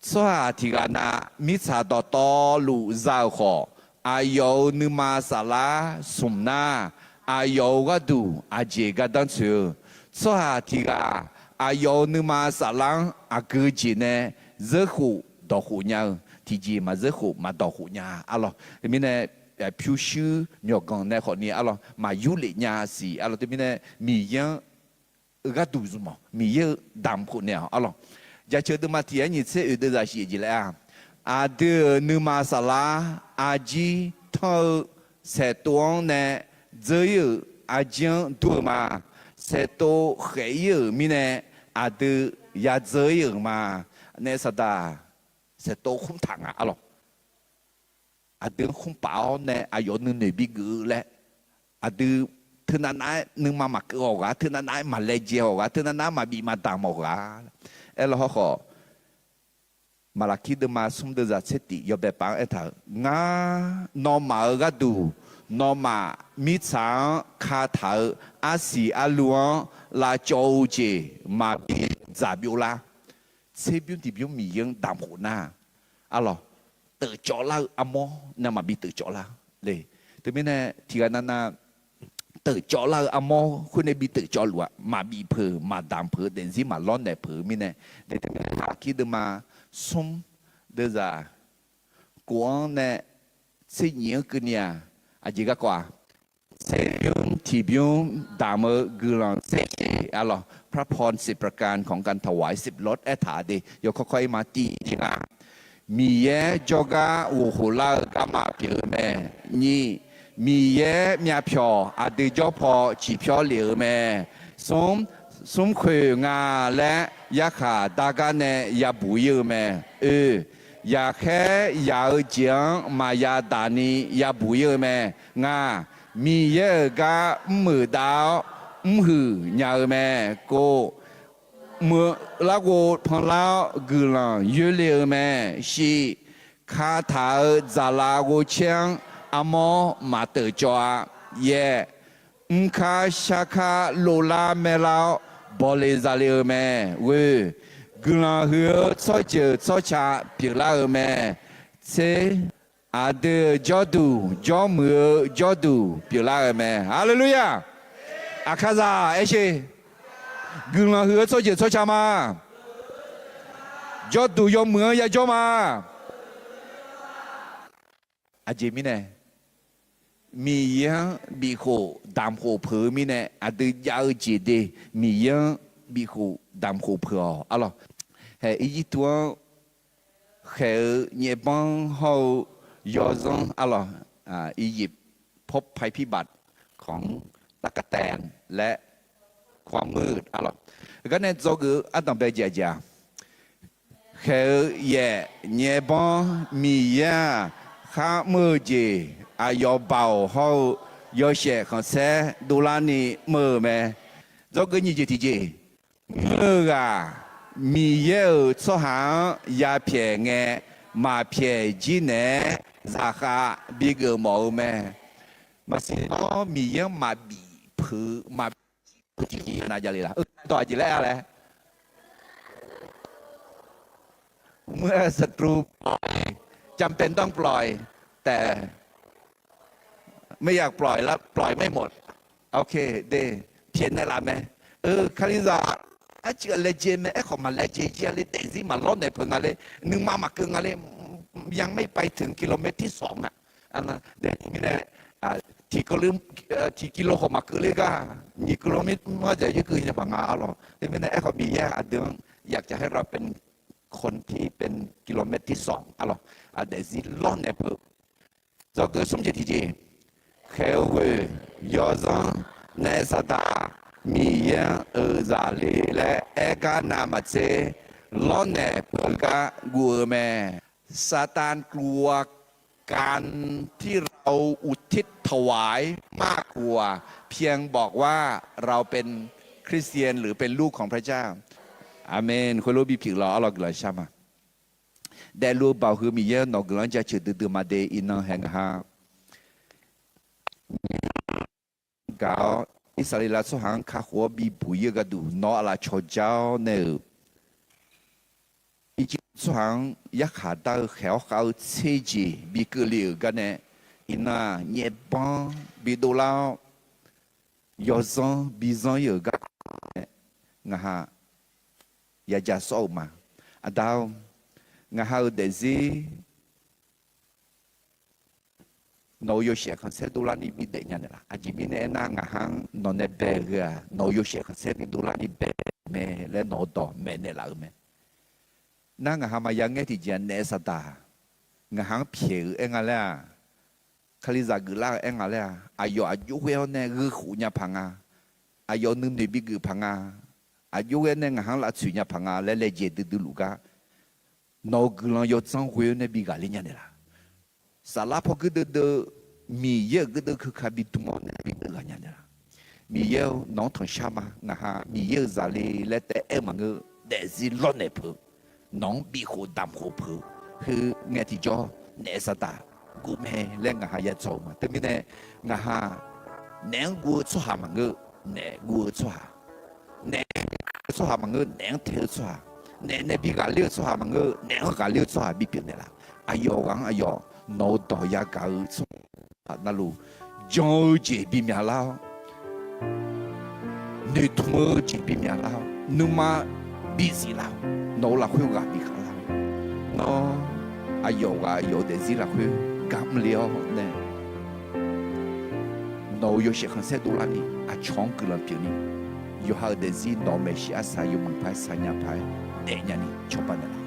tsawrhaq tiq ghaq na mirtsaq dawqtawvluf za-euq khawf, aqyawf-euq nuima saflar smq nar, aqyawf-euq gharduq aqjeq gardanr tsoeq-eu, tsawrhaq tiq ghaq aqyawf-euq nuima saflar-anr aqgeu jeq nae zeurkhof dawqkhof nya-eu, tiqjeq maqzeurkhof maqdawqkhof nya-a lawq. Teumirnae, pyurshuir myawqganq nae khawfni-a lawq, maqyur lef nya siq-a lawq. Teumirnae, Miqyaer-anr gharduq zmq-awq, Miqyaer-eu damq khof naeq-awq-a lawq. Jaceuq deuvma tiq-aer nyiq tser oeq deuvzaq shif jeq laer-a, aqdui-euq nuima saflar arjir tanr-eu saeqtov-anr nae dzeur-ir-euq arjir-anr dur-eu ma. Saeqtov khaef-ir-euq mirnae aqdui yadzeur-ir-euq ma. Naef saqdaq saeqtov khmr taq nga-a lawq. Aqdui-anr khmr paf-awr nae aqyawf nuinoeq bigeuf-eu laer, aqdui teunav nav-aer nuima maqkeuv-awq ghaq, teunav nav-aer maqlaejae-awq ghaq, teunav nav-aer maqbif maqdamq-awq ghaq. Aerlar hawrkhawf, Maqlaqkir deuvma smr deuvzaq tser tif yawbae paf-anr aertaq-euq, Ngar, nawmaf-euq gharduq, nawmaf mirtsaq-anr kataq-eu arsiq arlu-anr lavcawv-eu jeq maqbi dzaq byov lar. Tserbymr tiqbymr Miqyaer-anr damq khof nar, a lawq, teufcawv lar-eu armawr nae maqbi teufcawv lar le. Teumirnae tiqghaq navnav teufcawv lar-eu armawr khoer nae bi teufcawv luf-aq, maqbif peuq, maqdamq peuq, daefzir maqlawrnaeq peuq-eu mirnae, de teumirnae Maqlaqkir deuvma smr deuvzaq kof-anr nae tser nyiq-anr keuvni-aq, aqjeq garkawv-aq, tserbymr tiqbymr damq-eu guiqlanq tser jeq-a lawq, พระพรสิบประการของการถวายสิบรถ aertaq de. Yawkawr kawr-ir ma, tiq jeq nga, Miqyaer jawrgar ghof khof lar-eu garma pyeuf-eu mae. Nyiq, Miqyaer myavpyawq aqdui jawr paw ciqpyawr lef-eu mae. Smr, smrkhoeq nga laer yarkhaq dargar nae yabuq-ir-eu mae. Oe, yaqkhaer yaq-eu jeq-anr maqya daq ni yabuq-ir-eu mae. Ngaq, Miqyaer-euq gar mr-euq dav-awr mrhuiq nya-eu mae. Kov, meuq larghov panlar-awr guiqlanq yoerle-eu mae. Shiq, kataq-euq dzaqlav ghovcaer-anr armawr maqteuf cawv-a. Yaeq, mrkar sharkar lovlar maerlar-awr bawle zale-eu mae. Ghoe, guiqlanq huiq-eu tsawrjeuq tsawrca pyeuflar-eu mae. Tser, aqdui-euq jawrduq jawrmuiq-eu jawrduq pyeuflar-eu mae. Haleluya! Aqkaqzaq aersheq, guiqlanq huiq-eu tsawrjeuq tsawrca ma. Jawrduq yawmuiq-anr yajawr ma. Aqjeq mirnae, Miqyaer-anr bifkhof damq khof peuq-eu mirnae, aqdui jav-eu jeq de, Miqyaer-anr bifkhof damq khof peuq-awq, a lawq. Haeq Irjirtuv-anr khaeq-eu nyaefbanr hawr-eu yawzanr, a lawq, Irjir พบภัยพิบัติของตั๊กแตน และ ความมืด a lawq. Heugar nae dzawgeuf-eu ardanq bae jeq aqjeq-aq, khaeq-eu yaef nyaefbanr Miqyaer-aq, kharmr-eu jeq aqyawf baoq hawr-eu yawshaef khanqsaer dovlarni mr-eu mae. Dzawgeuf nyiq jeq tiqjeq, ngeur-eu ghaq Miqyaer-euq tsawrhaq-anr yapyaeq ngae, maqpyaeq jir naeq-aer zaqkhav bigeuf mawf-eu mae. Maqsiq nawr Miqyaer-anr maqbif peuq-eu maqbif peuq tiqjeq nav javle laf. Dawq aqjeq laer-a laer เมื่อศัตรูปล่อย จำเป็นต้องปล่อย แต่ ไม่อยากปล่อย แล้วปล่อยไม่หมด โอเค de, pyaeqnaeq laf mae. Kalizaq, arcuiv laejae mae, aerkhawf maqlaejae jir-a le, daefzir maqlawrnaeq peuq nga le, nuima maqkeuv nga le, ยังไม่ไปถึงกิโลเมตรที่สอง aq. Mirnae, tiq kilo khawf maqkeuv ler gar, nyiq kilo mir mr-anr dzaeq yaerkeuv nya paq nga, a lawq. Teumirnae aerkhawf Miqyaer aqdui-anr อยากจะให้เราเป็นคนที่เป็นกิโลเมตรที่สอง a lawq. Daefzir lawrnaeq peuq. Dzawgeuf smr jeq tiqjeq, khaeq-eu ghoe, yawzanr, naef Saqdaq, Miqyaer-anr-euq zaqle laer aer gar navmaqtser, lawrnaeq peugar guv-eu mae. ซาตานกลัวการที่เราอุทิศถวายมากกว่าเพียงบอกว่าเราเป็นคริสเตียนหรือเป็นลูกของพระเจ้า Aqmen. Khoerlof bipyeuf lawq, arlawr guiqlanq shar ma. Daefluf-eu baoq heu Miqyaer-anr nawq guiqlanq-anr jaceuq duidui ma de. Iqnan hae ngaq ha gaq-awr, Irsaqleqlav tsawrhaq-anr kakhof-awr bibuq-ir-eu gharduq nawq aqlaf cawqja-awr nae-euq, Irjirtuv tsawrhaq-anr yarkhaq dar-eu khaeq-awr khav-eu tser jeq bi keuvle-euq garnae, iqnan-aq nyaefbanr bidov lar-awr, yawzanr bizanr-ir-euq gar nae, ngaq ha yadzaq sawr-euq ma. Aqda-or, ngaq ha-euq daefzir nawq-euq yawshaef khanqsaer dovlarni bidaef nya naeqlaf. Aqjeq mirnae aernar, ngaq ha-anr nawq nae bae-eu gheu-aq, nawq-euq yawshaef khanqsaer bi dovlarni bae mae laer nawq-eu dawq maeqnaeq laf-euq mae. Nar ngaq ha maqya ngaer tiqjeq-aq, naef Saqdaq ngaq ha-anr pyaeq-eu aer nga laer-aq, Kalizaq geuflar-eu aer nga laer-aq, aqyawf aqjox ghae-awr nae gheukhof nya paq nga, aqyawf nuinoeq bi geuf paq nga, aqjox ghae nae ngaq ha-anr lavtsoeq nya paq nga laer laejae duidui luf gar, nawq-euq guiqlanq yawdzanr ghoe-awr nae bi ghaqler nya naeqlaf. Saflar paw geur deuvdeuv, Miqyaer-euq geur deuv keuka bi dm-awr nae bi deuv ghaq nya naeqlaf. Miqyaer-or, nawq-anr tanqshar ma. Ngaq ha Miqyaer-euq zaqle laer taef-aer maqngeur, daefzir lawrnaeq peuq, nawq-anr bifkhof damq khof peuq, heu ngae tiqjawr naef Saqdaq guv mae laer ngaq ha ya dzaw-eu ma. Teumirnae ngaq ha naef-anr guv-eu tsawrhaq maqngeur, naef guv-eu tsawrhaq, naef-anr guv-eu tsawrhaq maqngeur, naef-anr tae-eu tsawrhaq, naef nae bi ghaqler-eu tsawrhaq maqngeur, naef-anr ghaqler-eu tsawrhaq bipyeuf naeqlaf. Aqyawf ghaq-anr aqyawf nawq-eu dawq yagaq-eu tsawrhaq navluf, jan-eu jeq bimyaq lar-awr, noeqtmq-eu jeq bimyaq lar-awr, nuima bizif lar-awr, nawq-euq lafkhoer ghaq bikhav lar-awr, nawr aqyawf ghaq aqyawf-euq daefzir lafkhoer gar mrle-awr nae, nawq-euq yawshaef khanqsaer dovlarni aqcawq-anr guiqlanq pyeufni, yawqha-euq daefzir nawq maeqshi arsaq yawmuiq paq-aer saqnya paq-aer daefnya ni cawba naeqlaf.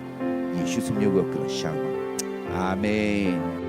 Yeqsur tsawrmyanr ghoe-awr guiqlanq shar-eu ma. Aqmen.